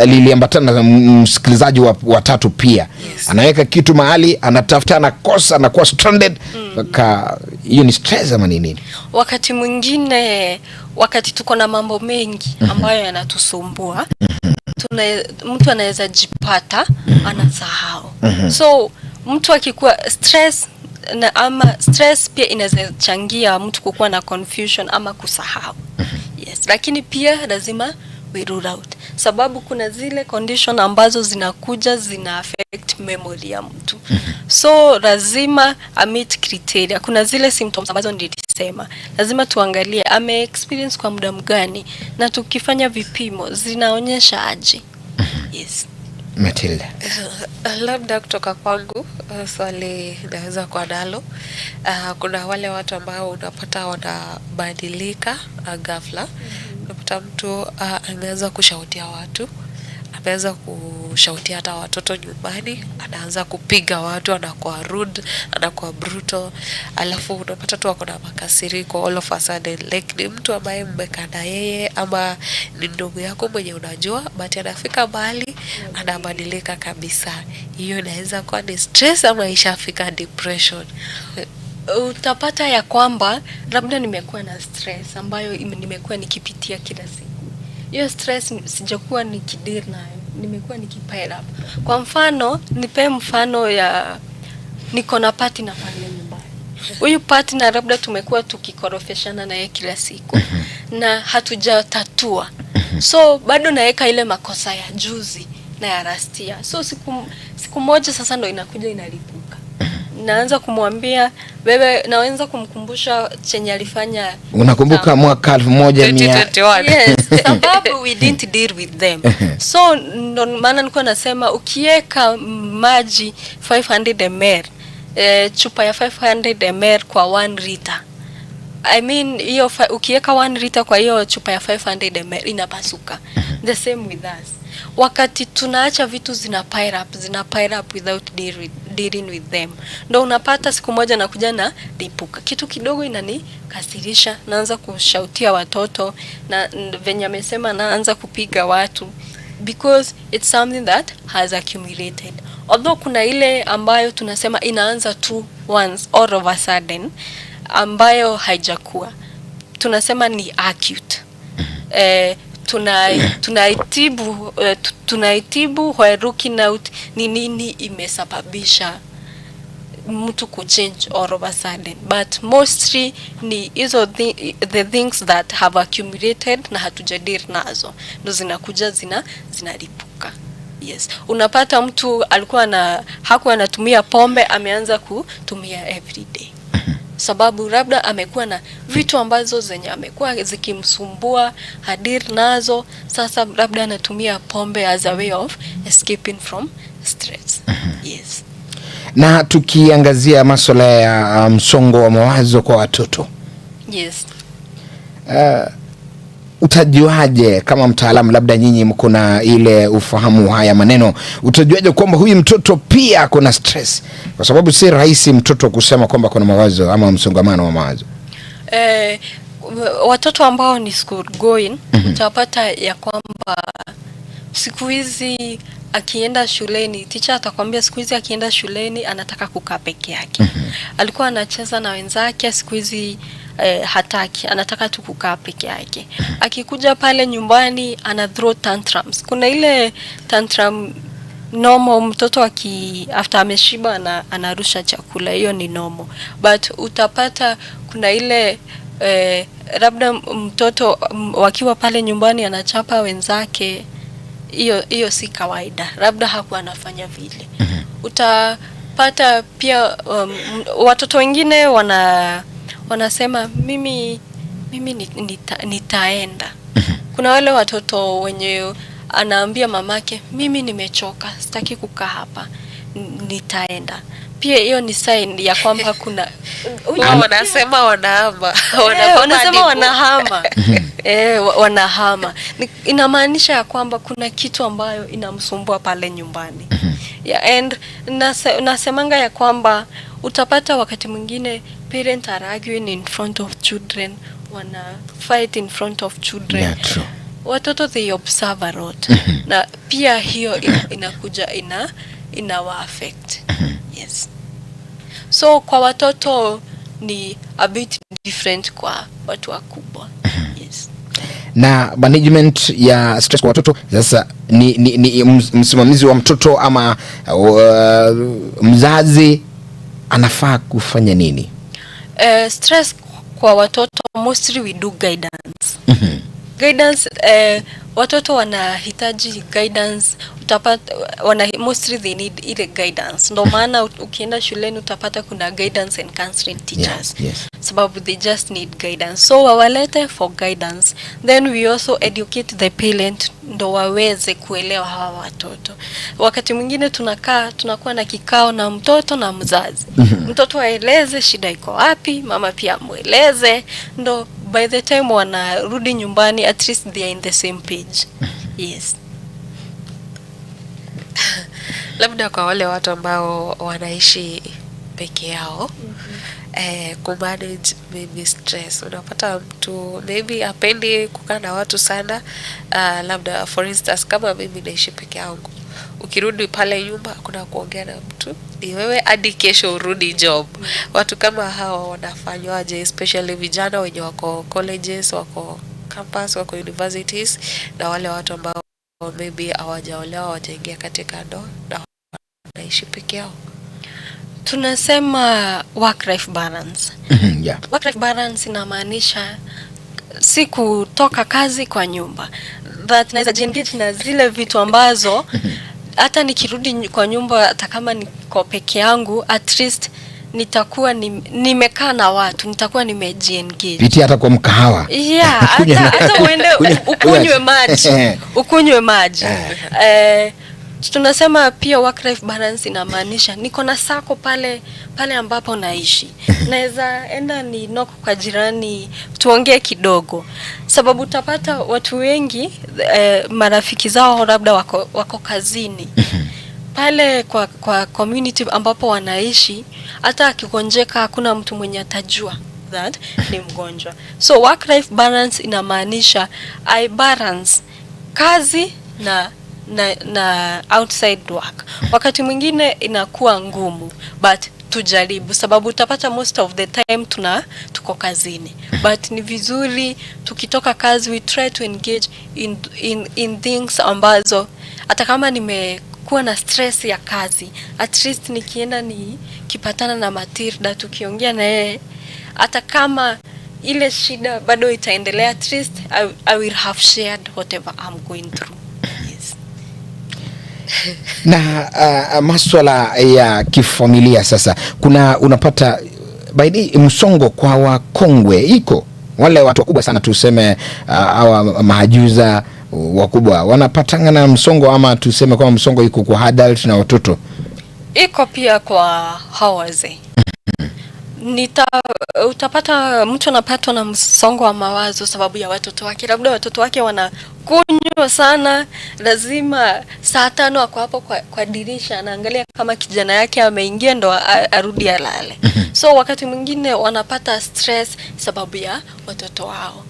liliambatana na msikilizaji wa tatu pia. Yes. Anaweka kitu mahali, anatafuta, anakosa, anakuwa stranded. Hiyo ni stress ama ni nini? Wakati mwingine wakati tuko na mambo mengi ambayo yanatusumbua, mtu anaweza jipata anasahau. So mtu akikuwa stress na ama stress pia inaweza changia mtu kukuwa na confusion ama kusahau. Yes, lakini pia lazima we rule out. Sababu kuna zile condition ambazo zinakuja zina affect memory ya mtu. So lazima meet criteria. Kuna zile symptoms ambazo nilisema. Lazima tuangalie ame experience kwa muda mgani na tukifanya vipimo zinaonyesha aje. Yes. Matilda. Labda kutoka kwangu swali naweza kuwa nalo. Kuna wale watu ambao unapata wanabadilika ghafla. Unapata mtu ameanza kushautia watu, ameanza kushautia hata watoto nyumbani, anaanza kupiga watu, anakuwa rude, anakuwa brutal. Alafu unapata tu ako na makasiriko all of a sudden, like ni mtu ambaye mmekaa na yeye ama ni ndugu yako mwenye unajua, but anafika mahali anabadilika kabisa. Hiyo inaweza kuwa ni stress ama ishafika depression. Utapata ya kwamba labda nimekuwa na stress ambayo nimekuwa nikipitia kila siku. Hiyo stress sijakuwa nikideal nayo, nimekuwa nikipile up. Kwa mfano, nipe mfano ya niko na partner pale nyumbani. Huyu partner labda tumekuwa tukikorofeshana naye kila siku na hatujatatua. So bado naweka ile makosa ya juzi na ya last year. So siku moja sasa ndo inakuja inalipuka, naanza kumwambia wewe, naweza kumkumbusha chenye alifanya. Unakumbuka mwaka 1000 2021. Yes, sababu we didn't deal with them. So ndo maana nilikuwa nasema ukiweka maji 500 ml, chupa ya 500 ml kwa 1 liter, I mean hiyo ukiweka 1 liter kwa hiyo chupa ya 500 ml inapasuka. The same with us. Wakati tunaacha vitu zina pile up, zina pile up without dealing with them, ndo unapata siku moja nakuja na lipuka. Kitu kidogo inanikasirisha, naanza kushautia watoto na venye amesema naanza kupiga watu because it's something that has accumulated. Although kuna ile ambayo tunasema inaanza tu once, all of a sudden, ambayo haijakuwa, tunasema ni acute. Tunaitibu while looking out ni nini imesababisha mtu kuchange all of a sudden, but mostly ni hizo the things that have accumulated na hatujadeal nazo ndo zinakuja zinalipuka. Yes, unapata mtu alikuwa na hakuwa anatumia pombe, ameanza kutumia every day sababu labda amekuwa na vitu ambazo zenye amekuwa zikimsumbua, hadeal nazo. Sasa labda anatumia pombe as a way of escaping from stress. Yes. Na tukiangazia masuala ya msongo wa mawazo kwa watoto, utajuaje kama mtaalamu, labda nyinyi mko na ile ufahamu haya maneno, utajuaje kwamba huyu mtoto pia kuna stress? Kwa sababu si rahisi mtoto kusema kwamba kuna mawazo ama msongamano wa mawazo. Watoto ambao ni school going, utapata ya kwamba siku hizi akienda shuleni, teacher atakwambia siku hizi akienda shuleni anataka kukaa peke yake. Alikuwa anacheza na wenzake, siku hizi hataki, anataka tu kukaa peke yake. Akikuja pale nyumbani ana throw tantrums. Kuna ile tantrum normal, mtoto after ameshiba anarusha chakula, hiyo ni normal, but utapata kuna ile labda mtoto wakiwa pale nyumbani anachapa wenzake, hiyo si kawaida, labda hakuwa anafanya vile. Utapata pia watoto wengine wanasema mimi nitaenda. Kuna wale watoto wenye anaambia mamake, "Mimi nimechoka, sitaki kukaa hapa, nitaenda." Pia hiyo ni sign ya kwamba kuna Wanasema wanahama. Wanasema wanahama. Wanahama. Inamaanisha ya kwamba kuna kitu ambayo inamsumbua pale nyumbani. Yeah, and nasemanga ya kwamba utapata wakati mwingine parents are arguing in front of children, wana fight in front of children. Yeah, true. Watoto, they observe a lot. Na pia hiyo inakuja inawa affect. Yes. So kwa watoto ni a bit different kwa watu wakubwa. Yes. Na management ya stress kwa watoto sasa ni msimamizi wa mtoto ama mzazi anafaa kufanya nini? Stress kwa watoto, mostly we do guidance. Guidance, watoto wanahitaji guidance, utapata mostly they need ile guidance. Ndio maana ukienda shuleni utapata kuna guidance and counseling teachers. Sababu they just need guidance. So wawalete for guidance. Then we also educate the parent ndo waweze kuelewa hawa watoto. Wakati mwingine tunakuwa na kikao na mtoto na mzazi. Mtoto aeleze shida iko wapi, mama pia amueleze, ndo by the time wanarudi nyumbani at least they are in the same page. Yes. Labda kwa wale watu ambao wanaishi peke yao, kumanage maybe stress, unapata mtu maybe apendi kukaa na watu sana, labda for instance kama mimi naishi peke yangu, ukirudi pale nyumba hakuna kuongea na mtu, ni wewe hadi kesho urudi job. Watu kama hawa wanafanywaje, especially vijana wenye wako colleges, wako campus, wako universities, na wale watu ambao maybe hawajaolewa, hawajaingia katika ndoa na wanaishi peke yao? Tunasema work life balance. Work life balance inamaanisha si kutoka kazi kwa nyumba, that naweza jiengage na zile vitu ambazo Hata nikirudi kwa nyumba, hata kama niko peke yangu, at least nitakuwa nimekaa na watu, nitakuwa nimejiengage. Pitia hata kwa mkahawa. Yeah, Kunywa hata uende ukunywe maji, ukunywe maji. Tunasema pia work life balance inamaanisha niko na sako pale pale ambapo naishi, naweza enda ni knock kwa jirani tuongee kidogo, sababu utapata watu wengi, marafiki zao labda wako kazini pale kwa community ambapo wanaishi. Hata akigonjeka hakuna mtu mwenye atajua that ni mgonjwa. So work life balance inamaanisha I balance kazi na outside work. Wakati mwingine inakuwa ngumu, but tujaribu, sababu utapata most of the time tuko kazini, but ni vizuri tukitoka kazi we try to engage in things ambazo hata kama nimekuwa na stress ya kazi, at least nikienda nikipatana na Matilda, tukiongea na yeye, hata kama ile shida bado itaendelea, at least I will have shared whatever I'm going through. Yes. Na maswala ya kifamilia sasa, kuna unapata by the msongo kwa wakongwe, iko wale watu wakubwa sana, tuseme hawa mahajuza wakubwa wanapatanga na msongo, ama tuseme kwamba msongo iko kwa adult na watoto? Iko pia kwa hao wazee. Utapata mtu anapatwa na msongo wa mawazo sababu ya watoto wake, labda watoto wake wanakunywa sana, lazima saa 5 ako hapo kwa dirisha anaangalia kama kijana yake ameingia ndo arudi alale. So wakati mwingine wanapata stress sababu ya watoto wao.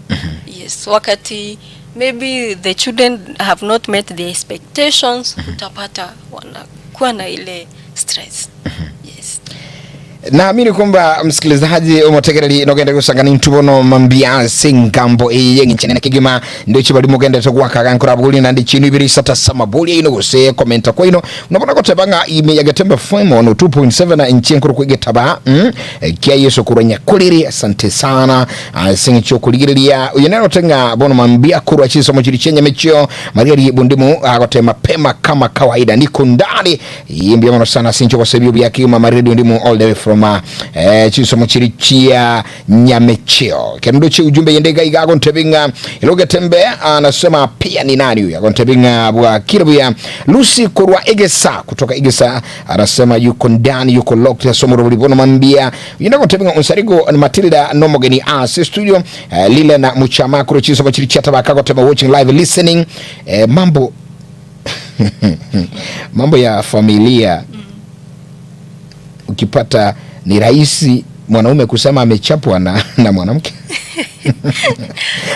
Yes, wakati maybe the children have not met their expectations, utapata wanakuwa na ile stress. Yes. Naamini kwamba msikilizaji omotegereri nogende gusangana intubono mambia singambo iye ngichenene kigima ndio chibali mugende togwakaga nkora buli na ndi chinu ibiri sata samabuli ino gose komenta kwa ino unabona kotebanga ime ya Getembe FM ono 2.7 na inchi nkuru kwigetaba kia Yesu kurenya kuliri. Asante sana singi kuligiriria uyenero tenga bono mambia kurwa chisomo chiri chenye mechio Maria ri bundimu agote mapema kama kawaida niko ndani imbia mono sana sincho kwa sababu ya kima Maria bundimu all the way from chisomo chiri chia nyamecheo kendochi ujumbe yendega igago ntebinga iloge tembe anasema pia ni nani huyu agontebinga bwa kirabia Lucy kurwa Egesa kutoka Egesa anasema yuko ndani, yuko locked ya somo rubuli mambia yendega ntebinga unsarigo Matilda nomogeni as studio lile na muchama kuro chisomo chiri chia tabaka gotema watching live listening. Mambo mambo ya familia, ukipata ni rahisi mwanaume kusema amechapwa na mwanamke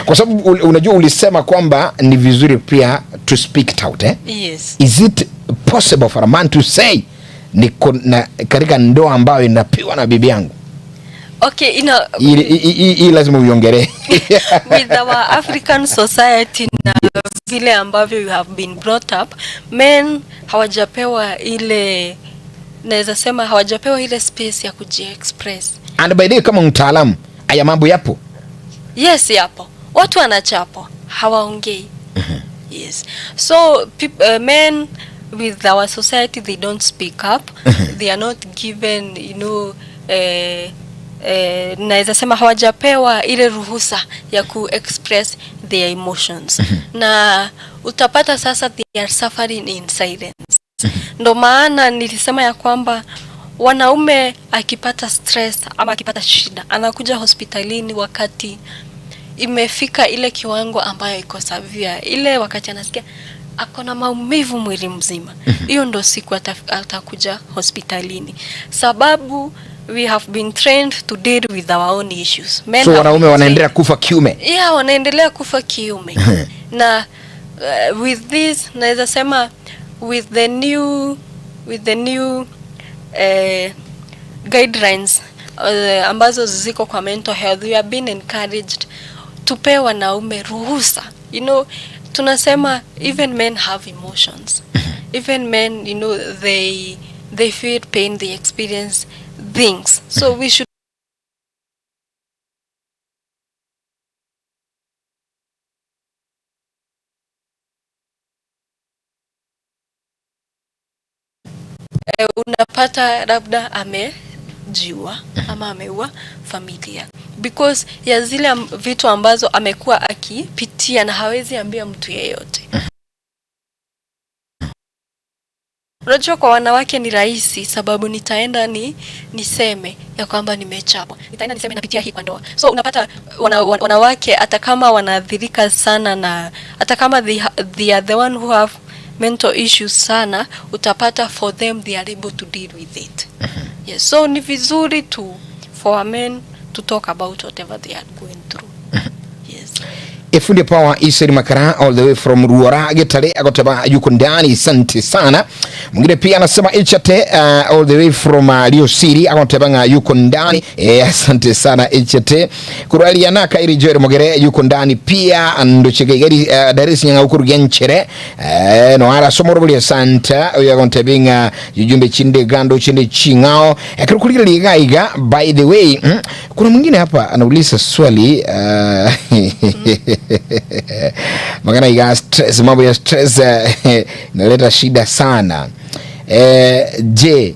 kwa sababu unajua ulisema kwamba ni vizuri pia to speak it out, eh? Yes. Is it possible for a man to say niko na katika ndoa ambayo inapiwa na bibi yangu? Okay, Hii lazima uiongelee. With our African society na vile ambavyo you have been brought up, men hawajapewa ile, naweza sema hawajapewa ile space ya kujiexpress. And by the way, kama mtaalamu, haya mambo yapo? Yes, yapo. Watu wanachapwa, hawaongei. Yes. So men with our society, they don't speak up. They are not given, naweza sema hawajapewa ile ruhusa ya ku express their emotions. Na utapata sasa they are suffering in silence. Ndo maana nilisema ya kwamba wanaume akipata stress ama akipata shida anakuja hospitalini wakati imefika ile kiwango ambayo iko severe, ile wakati anasikia ako na maumivu mwili mzima, hiyo ndo siku atakuja hospitalini, sababu we have been trained to deal with our own issues. Men So have wanaume been wanaendelea trained. kufa kiume. Yeah, wanaendelea kufa kiume. Na with this naweza sema with the new guidelines ambazo ziko kwa mental health, we are being encouraged tupe wanaume ruhusa. Tunasema even men have emotions, even men, they feel pain, they experience things, so we should Unapata labda amejiua ama ameua familia because ya zile vitu ambazo amekuwa akipitia na hawezi ambia mtu yeyote. Unajua, kwa wanawake ni rahisi sababu nitaenda niseme ya kwamba nimechapwa, nitaenda niseme napitia hii kwa ndoa. So unapata wanawake hata kama wanaathirika sana na hata kama they are the one who have mental issues sana, utapata for them they are able to deal with it. Yes, so ni vizuri tu for men to talk about whatever they are going through. Yes. Efundi Power Iseri Makara all the way from Ruora Getare agoteba yuko ndani, asante sana. Mwingine pia anasema Echate all the way from Rio City agoteba nga yuko ndani, asante sana Echate. Kurali yanaka iri Joel Mogere yuko ndani pia ndochegeri Daris nyanga ukurugia nchere no ara somoro buli asante oyo agoteba nga jujumbe chinde gando chinde chingao kuligira liga iga. By the way, kuna mwingine hapa anauliza swali magana iga stress, mambo ya stress inaleta shida sana. Je,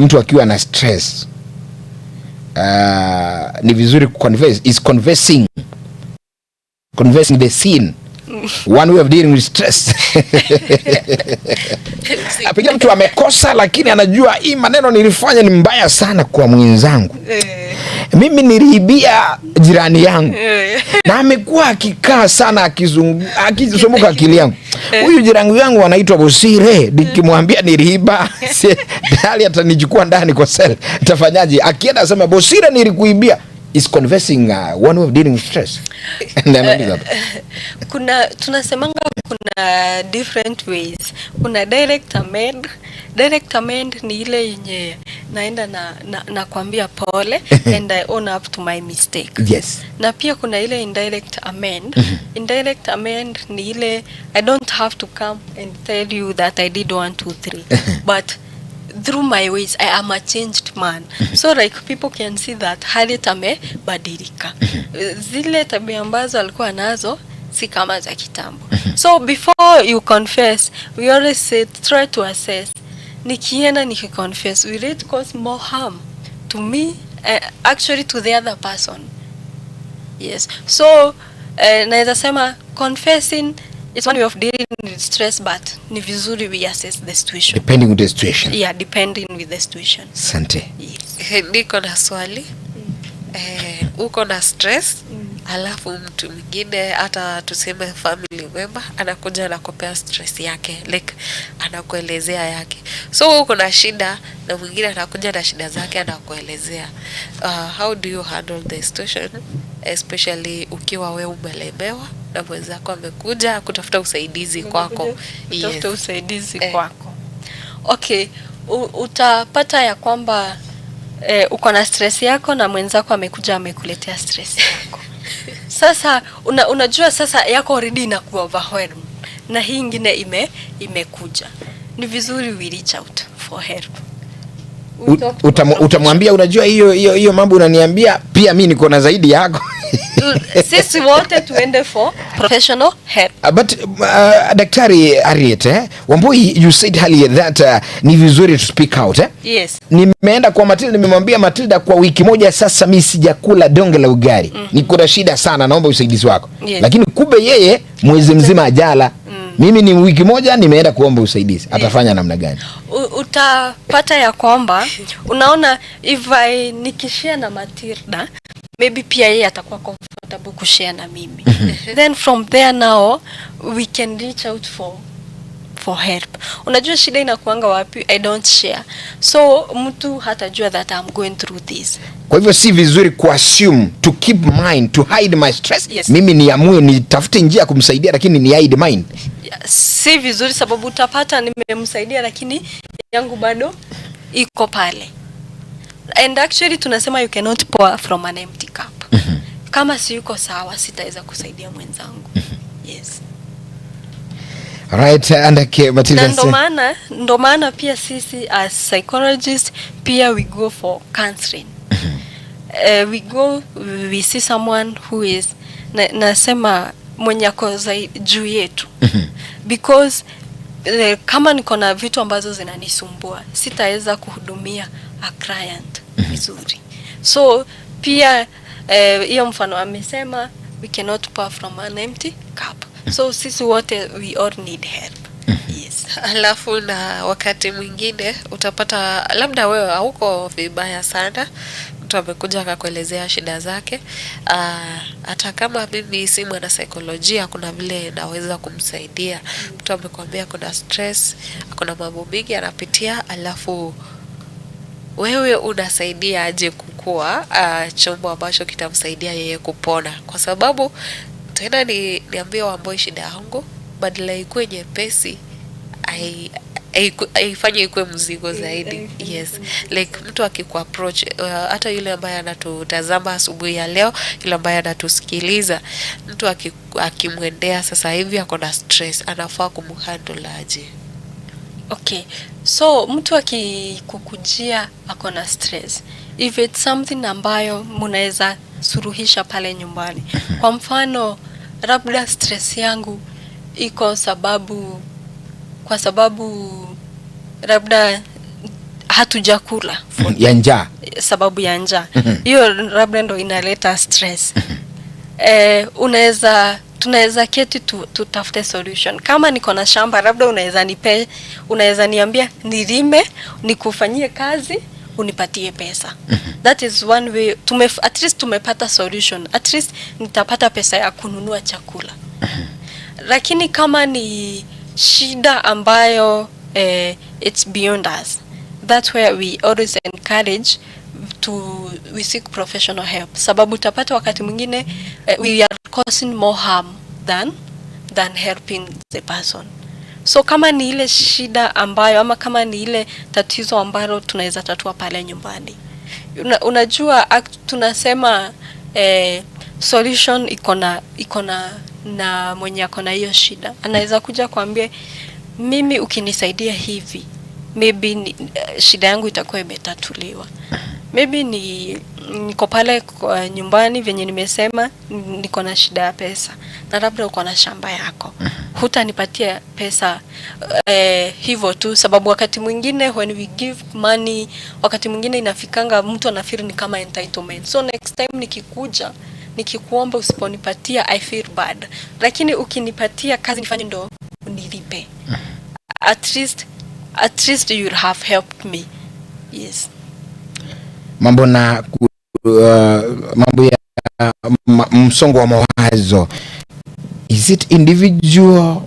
mtu akiwa na stress ni vizuri kuconverse? Is confessing the sin one way of dealing with stress? Pengine mtu amekosa lakini anajua hii maneno nilifanya ni mbaya sana kwa mwenzangu, mimi niliibia jirani yangu na amekuwa akikaa sana akizunguka akili yangu. Huyu jirani yangu anaitwa Bosire, nikimwambia niliiba tayari atanichukua ndani kwa cell. Nitafanyaje? Akienda asema, "Bosire, nilikuibia." Is confessing one way of dealing with stress? And then hapa. Kuna, tunasemanga kuna different ways. Kuna direct amend. Direct amend ni ile yenye naenda na nakwambia pole and I own up to my mistake. Na pia kuna ile indirect amend. Indirect amend ni ile I don't have to come and tell you that I did one two three, but through my ways I am a changed man, so like people can see that Harriet amebadilika, zile tabia ambazo alikuwa nazo si kama za kitambo. So before you confess, we always say try to assess, nikienda nikiconfess, will it cause more harm to me, actually to the other person? Yes, so naweza sema confessing is one way of dealing with stress, but ni vizuri we assess the situation. Depending on the situation. Yeah, depending with the situation. Asante. Yes. Niko na swali. Uko na stress, alafu mtu mwingine, hata tuseme family member, anakuja anakupea stress yake, like anakuelezea yake. So uko na shida na mwingine anakuja na shida zake anakuelezea. How do you handle the situation, especially ukiwa we umelemewa na mwenzako amekuja kutafuta usaidizi kwako? Kutafuta usaidizi kwako. Okay, utapata ya kwamba uko na stress yako na mwenzako amekuja amekuletea stress yako. Sasa unajua sasa yako already inakuwa overwhelmed na hii ingine imekuja. Ni vizuri we reach out for help. We talk to Utamwambia, unajua hiyo hiyo hiyo mambo unaniambia pia mi niko na zaidi yako. Sisi wote tuende for professional help. But Daktari Harriet, Wambui, you said earlier that ni vizuri to speak out, eh? Yes. Nimeenda kwa Matilda, nimemwambia Matilda, kwa wiki moja sasa mi sijakula donge la ugali. Niko na shida sana, naomba usaidizi wako. Lakini kumbe yeye mwezi mzima ajala. Mimi ni wiki moja nimeenda kuomba usaidizi. Atafanya namna gani? Utapata ya kwamba unaona if I nikishare na Matilda, maybe pia yeye atakuwa comfortable kushare na mimi, then from there now we can reach out for help. Unajua shida inakuanga wapi? I don't share, so mtu hatajua that I'm going through this. Kwa hivyo si vizuri kuassume to keep mine, to hide my stress. Yes. Mimi niamue nitafute njia ya kumsaidia lakini ni hide mine. Yeah, si vizuri sababu utapata nimemsaidia lakini yangu bado iko pale. And actually tunasema you cannot pour from an empty cup. Kama si yuko sawa, sitaweza kusaidia mwenzangu. Yes. Right, and okay, Matilda. Na ndo maana pia sisi as psychologists pia we go for counseling. We go, we see someone who is nasema mwenye ako juu yetu because Kama niko na vitu ambazo zinanisumbua, sitaweza kuhudumia a client vizuri. So pia hiyo mfano amesema, we cannot pour from an empty cup. So sisi wote, we all need help. Yes. Alafu na wakati mwingine utapata labda wewe hauko vibaya sana, mtu amekuja akakuelezea shida zake. Hata kama mimi si mwanasaikolojia, kuna vile naweza kumsaidia. Mtu amekwambia kuna stress, kuna mambo mingi anapitia, alafu wewe unasaidia aje kukua chombo ambacho kitamsaidia yeye kupona? Kwa sababu tena ni niambie Wamboi shida yangu, badala ikuwe nyepesi, haifanye ikuwe mzigo zaidi. Yes, like mtu akikuapproach, hata yule ambaye anatutazama asubuhi ya leo, yule ambaye anatusikiliza, mtu akimwendea sasa hivi ako na stress, anafaa kumhandle aje? Okay, so mtu akikukujia ako na stress, if it's something ambayo mnaweza suluhisha pale nyumbani, kwa mfano labda stress yangu iko sababu kwa sababu labda hatujakula, ya njaa, sababu ya njaa, hiyo labda ndo inaleta stress. Unaweza tunaweza keti tutafute solution. Kama niko na shamba, labda unaweza niambia nilime, nikufanyie kazi, unipatie pesa. That is one way at least tumepata solution. At least nitapata pesa ya kununua chakula. Lakini kama ni shida ambayo it's beyond us, that's where we always encourage to we seek professional help, sababu utapata wakati mwingine we are causing more harm than helping the person. So kama ni ile shida ambayo ama kama ni ile tatizo ambalo tunaweza tatua pale nyumbani, unajua tunasema solution iko na mwenye ako na hiyo shida anaweza kuja kuambia, "Mimi ukinisaidia hivi, maybe shida yangu itakuwa imetatuliwa." Maybe ni niko pale kwa nyumbani, venye nimesema, niko na shida ya pesa na labda uko na shamba yako, hutanipatia pesa hivyo tu, sababu wakati mwingine when we give money, wakati mwingine inafikanga mtu anafeel ni kama entitlement. So next time nikikuja nikikuomba, usiponipatia, I feel bad, lakini ukinipatia kazi nifanye ndo unilipe, at least you will have helped me. Yes. Mambo ya msongo wa mawazo, is it individual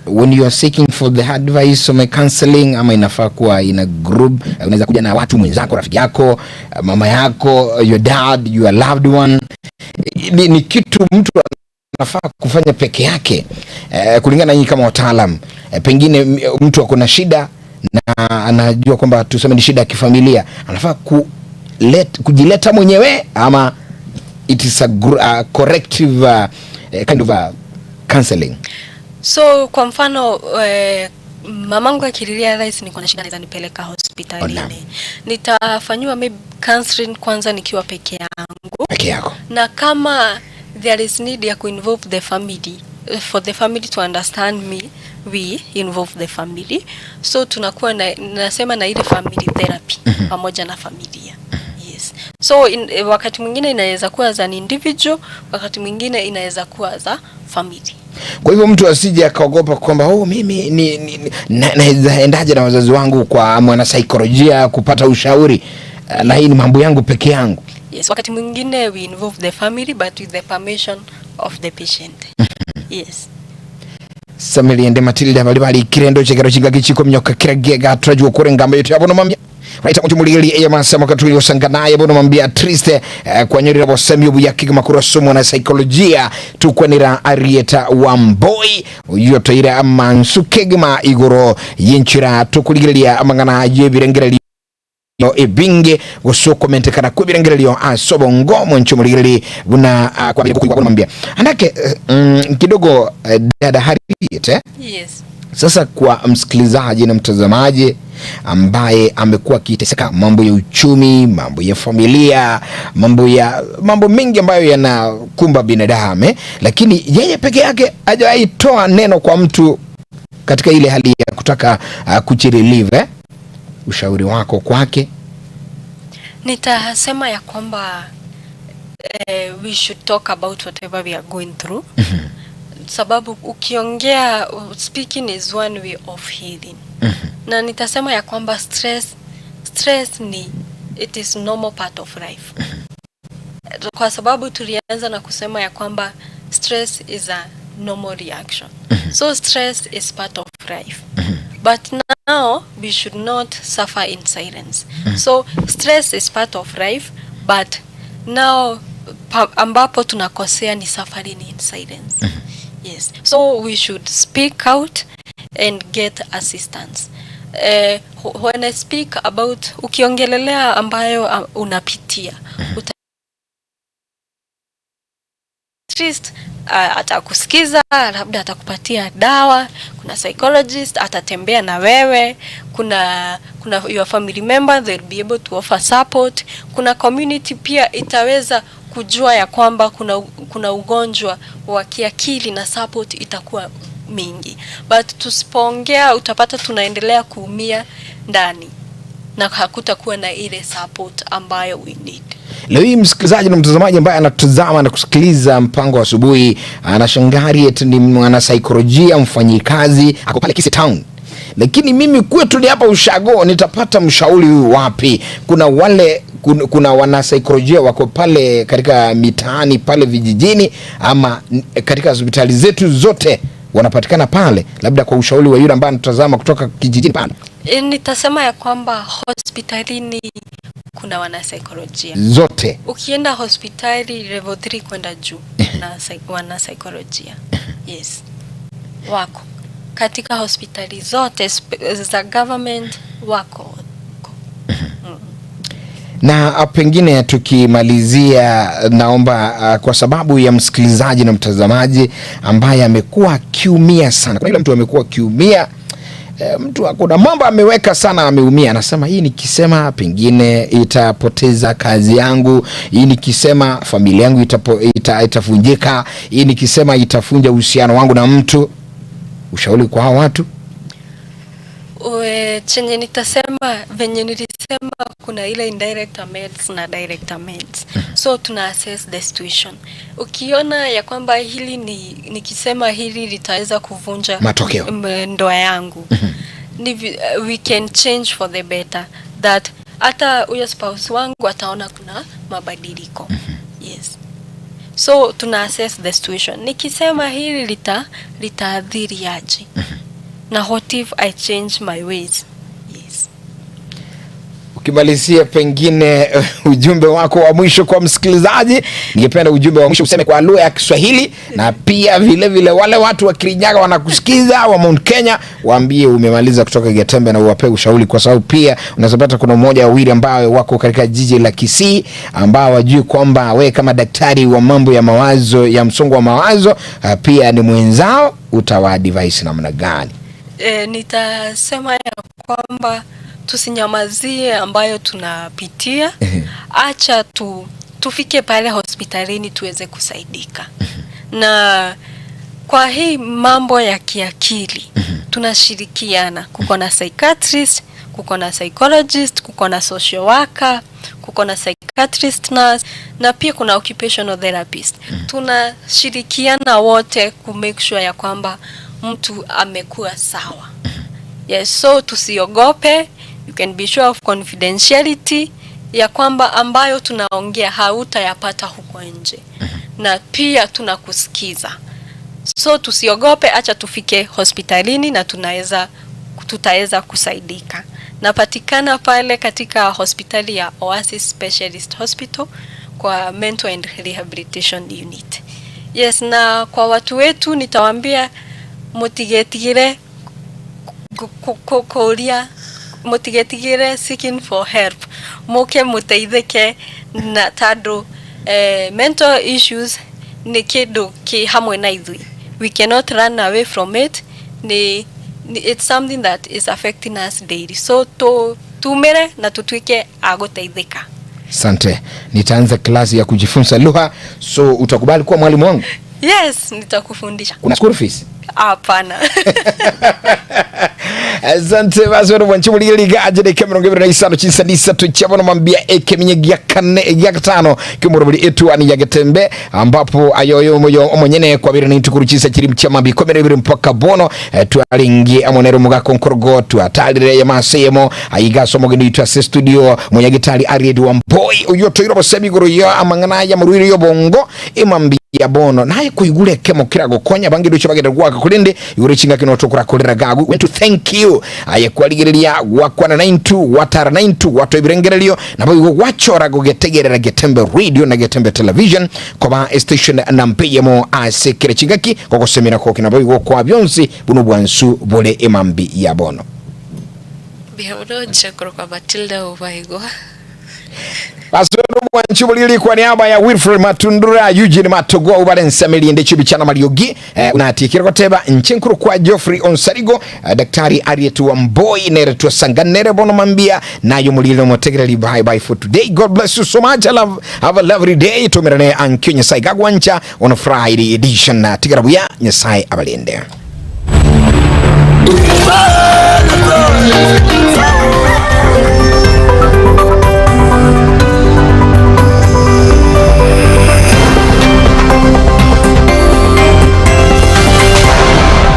when you are seeking for the advice or my counseling, ama inafaa kuwa in a group? Unaweza kuja na watu mwenzako, rafiki yako, mama yako, your dad, your loved one? Ni kitu mtu anafaa kufanya peke yake, kulingana na nyinyi kama wataalam? Pengine mtu ako na shida na anajua kwamba tuseme ni shida ya kifamilia, anafaa kujileta mwenyewe ama it is a corrective kind of a counseling? So kwa mfano mamangu akirealize niko na shida, anaweza nipeleka hospitalini. Nitafanyiwa maybe counseling kwanza nikiwa peke yangu. Peke yako. Na kama there is need ya kuinvolve the family, for the family to understand me, we involve the family. So tunakuwa na, nasema na ile family therapy pamoja na familia. Yes. So wakati mwingine inaweza kuwa as an individual, wakati mwingine inaweza kuwa as a family. Kwa hivyo mtu asije akaogopa kwamba, "Oh, mimi ni naweza endaje na wazazi wangu kwa mwanasaikolojia kupata ushauri, na hii ni mambo yangu peke yangu?" Yes, wakati mwingine we involve the family, but with the permission of the patient. Yes. Samiliende Matilda bali bali kirendo chekero chingaki chiko mnyoka kiragega turajua kurenga yote abono mambia right mutu muligeli eya masema katuli osanga naye bono mambia triste kwanyurira bosemi obu yakiga makuru somo na saikolojia tukwanira Arieta Wamboi uyo toira amansu kegima igoro yinchira tukuligelia amangana yebirengereli ebinge gusukomentekana kwibirengerelio asobongo moncho muligereli buna kwa mambia andake kidogo dada Harriet, eh? Yes. Sasa kwa msikilizaji na mtazamaji ambaye amekuwa akiteseka mambo ya uchumi, mambo ya familia, mambo mengi ambayo yanakumba binadamu, eh? Lakini yeye peke yake hajawahi toa neno kwa mtu. Katika ile hali ya kutaka kujirelieve, eh? Ushauri wako kwake? Nitasema ya kwamba we should talk about whatever we are going through, sababu ukiongea, speaking is one way of healing. Na nitasema ya kwamba stress ni, it is normal part of life, kwa sababu tulianza na kusema ya kwamba stress is a normal reaction. So stress is part of life, but now we should not suffer in silence. So stress is part of life, but now ambapo tunakosea ni suffering in silence. Yes, so we should speak out and get assistance. When I speak about, ukiongelelea ambayo unapitia, at least atakusikiza, labda atakupatia dawa. Kuna psychologist atatembea na wewe, kuna your family member, they'll be able to offer support. Kuna community pia itaweza kujua ya kwamba kuna ugonjwa wa kiakili na support itakuwa mingi. But tusipoongea, utapata tunaendelea kuumia ndani na hakutakuwa na ile support ambayo we need. Leo hii msikilizaji na mtazamaji ambaye anatazama na kusikiliza Mpango wa Asubuhi anashangaa, Harriet ni mwanasaikolojia mfanyikazi, ako pale Kisii Town, lakini mimi kwetu ni hapa ushago, nitapata mshauri huyu wapi? Kuna wanasaikolojia wako pale katika mitaani pale vijijini ama katika hospitali zetu zote wanapatikana pale, labda kwa ushauri wa yule ambaye anatazama kutoka kijijini pale? Nitasema ya kwamba hospitalini kuna wanasaikolojia. Zote? Ukienda hospitali level 3 kwenda juu na wanasaikolojia, yes, wako katika hospitali zote za government wako. Na pengine tukimalizia, naomba kwa sababu ya msikilizaji na mtazamaji ambaye amekuwa akiumia sana, kuna yule mtu amekuwa akiumia, mtu kuna mambo ameweka sana, ameumia, anasema hii nikisema pengine itapoteza kazi yangu, hii nikisema familia yangu itavunjika, hii nikisema itafunja uhusiano wangu na mtu. Ushauri kwa hao watu? Chenye nitasema, venye nilisema, kuna ile indirect amends na direct amends. So tuna assess the situation. Ukiona ya kwamba hili ni nikisema hili litaweza kuvunja Matokeo. Ndoa yangu, we can change for the better, that hata huyo spouse wangu ataona kuna mabadiliko. Yes, so tuna assess the situation. Nikisema hili litaathiri aje, na what if I change my ways? Yes. Ukimalizia pengine ujumbe wako wa mwisho kwa msikilizaji, ningependa ujumbe wa mwisho useme kwa lugha ya Kiswahili, na pia vile vile wale watu wa Kirinyaga wanakusikiza, wa Mount Kenya, waambie umemaliza kutoka Getembe na uwape ushauri, kwa sababu pia unaweza pata kuna mmoja wawili ambao wako katika jiji la Kisii ambao wajui kwamba we kama daktari wa mambo ya mawazo, ya msongo wa mawazo, pia ni mwenzao, utawa advise namna gani? Nitasema ya kwamba tusinyamazie ambayo tunapitia. Acha tufike pale hospitalini tuweze kusaidika. Na kwa hii mambo ya kiakili tunashirikiana. Kuko na psychiatrist, kuko na psychologist, kuko na social worker, kuko na psychiatrist nurse na pia kuna occupational therapist. Tunashirikiana wote ku make sure ya kwamba mtu amekuwa sawa. Yes, so tusiogope. You can be sure of confidentiality ya kwamba ambayo tunaongea hautayapata huko nje, na pia tunakusikiza. So tusiogope, acha tufike hospitalini na tutaweza kusaidika. Napatikana pale katika hospitali ya Oasis Specialist Hospital kwa Mental and Rehabilitation Unit. Yes, na kwa watu wetu nitawaambia mutigetigire kuria, mutigetigire seeking for help, muke muteithike, na tondũ mental issues ni kindu ki hamwe na ithui. We cannot run away from it. Ni it's something that is affecting us daily, so tumire na tutuike a guteithika. Asante, nitaanza klasi ya kujifunza lugha, so utakubali kuwa mwalimu wangu? Yes, nitakufundisha. Kuna school fees? Hapana. Asante basi wano mwanchimuligeliga ajereka 25 chinsanisa tuchabona mambia ekeminye gya kane gya gatano kimurubuli etu ani ya getembe ambapo ayoyo moyo omonyene kwa biri nitukuru chisa chiri mchama bikomere biri mpaka bono twalingi amonero mugako nkorogo twatalire ya masemo aigaso mogeni twa studio munyagitali Aried Wamboi uyo toiro bosemi guru yo amangana ya murwiri yo bongo imambi ya bono naye kuigure kemo kirago konya bangi ducho bagenda gwaka kulinde igure chinga kino tokura kolera gagu want to thank you aye kwaligereria gwakwana 92 watara 92 wato ibirengerelio nabo igo gwachora gogetegerera Getembe Radio na Getembe Television koba station na mpeyemo asekere chingaki kogosemera koki nabo igo kwa byonsi buno bwansu bole emambi ya bono Bihamuno nshukuru kwa Matilda Ubaigwa. Mwanchubulili kwa niaba ya Wilfred Matundura, Eugene Matogo, Ubalensa Meliende Chibichana Mariogi, unatikira koteba nchenkuru kwa Geoffrey Onsarigo, Daktari Ariet Wamboi nere tuasanganere bono mambia nayo mulilo motegereli. Bye bye for today. God bless you so much. I love, have a lovely day. Tumerane ankyo Nyasaye gagwancha on Friday edition na tigarabuya Nyasaye abalende.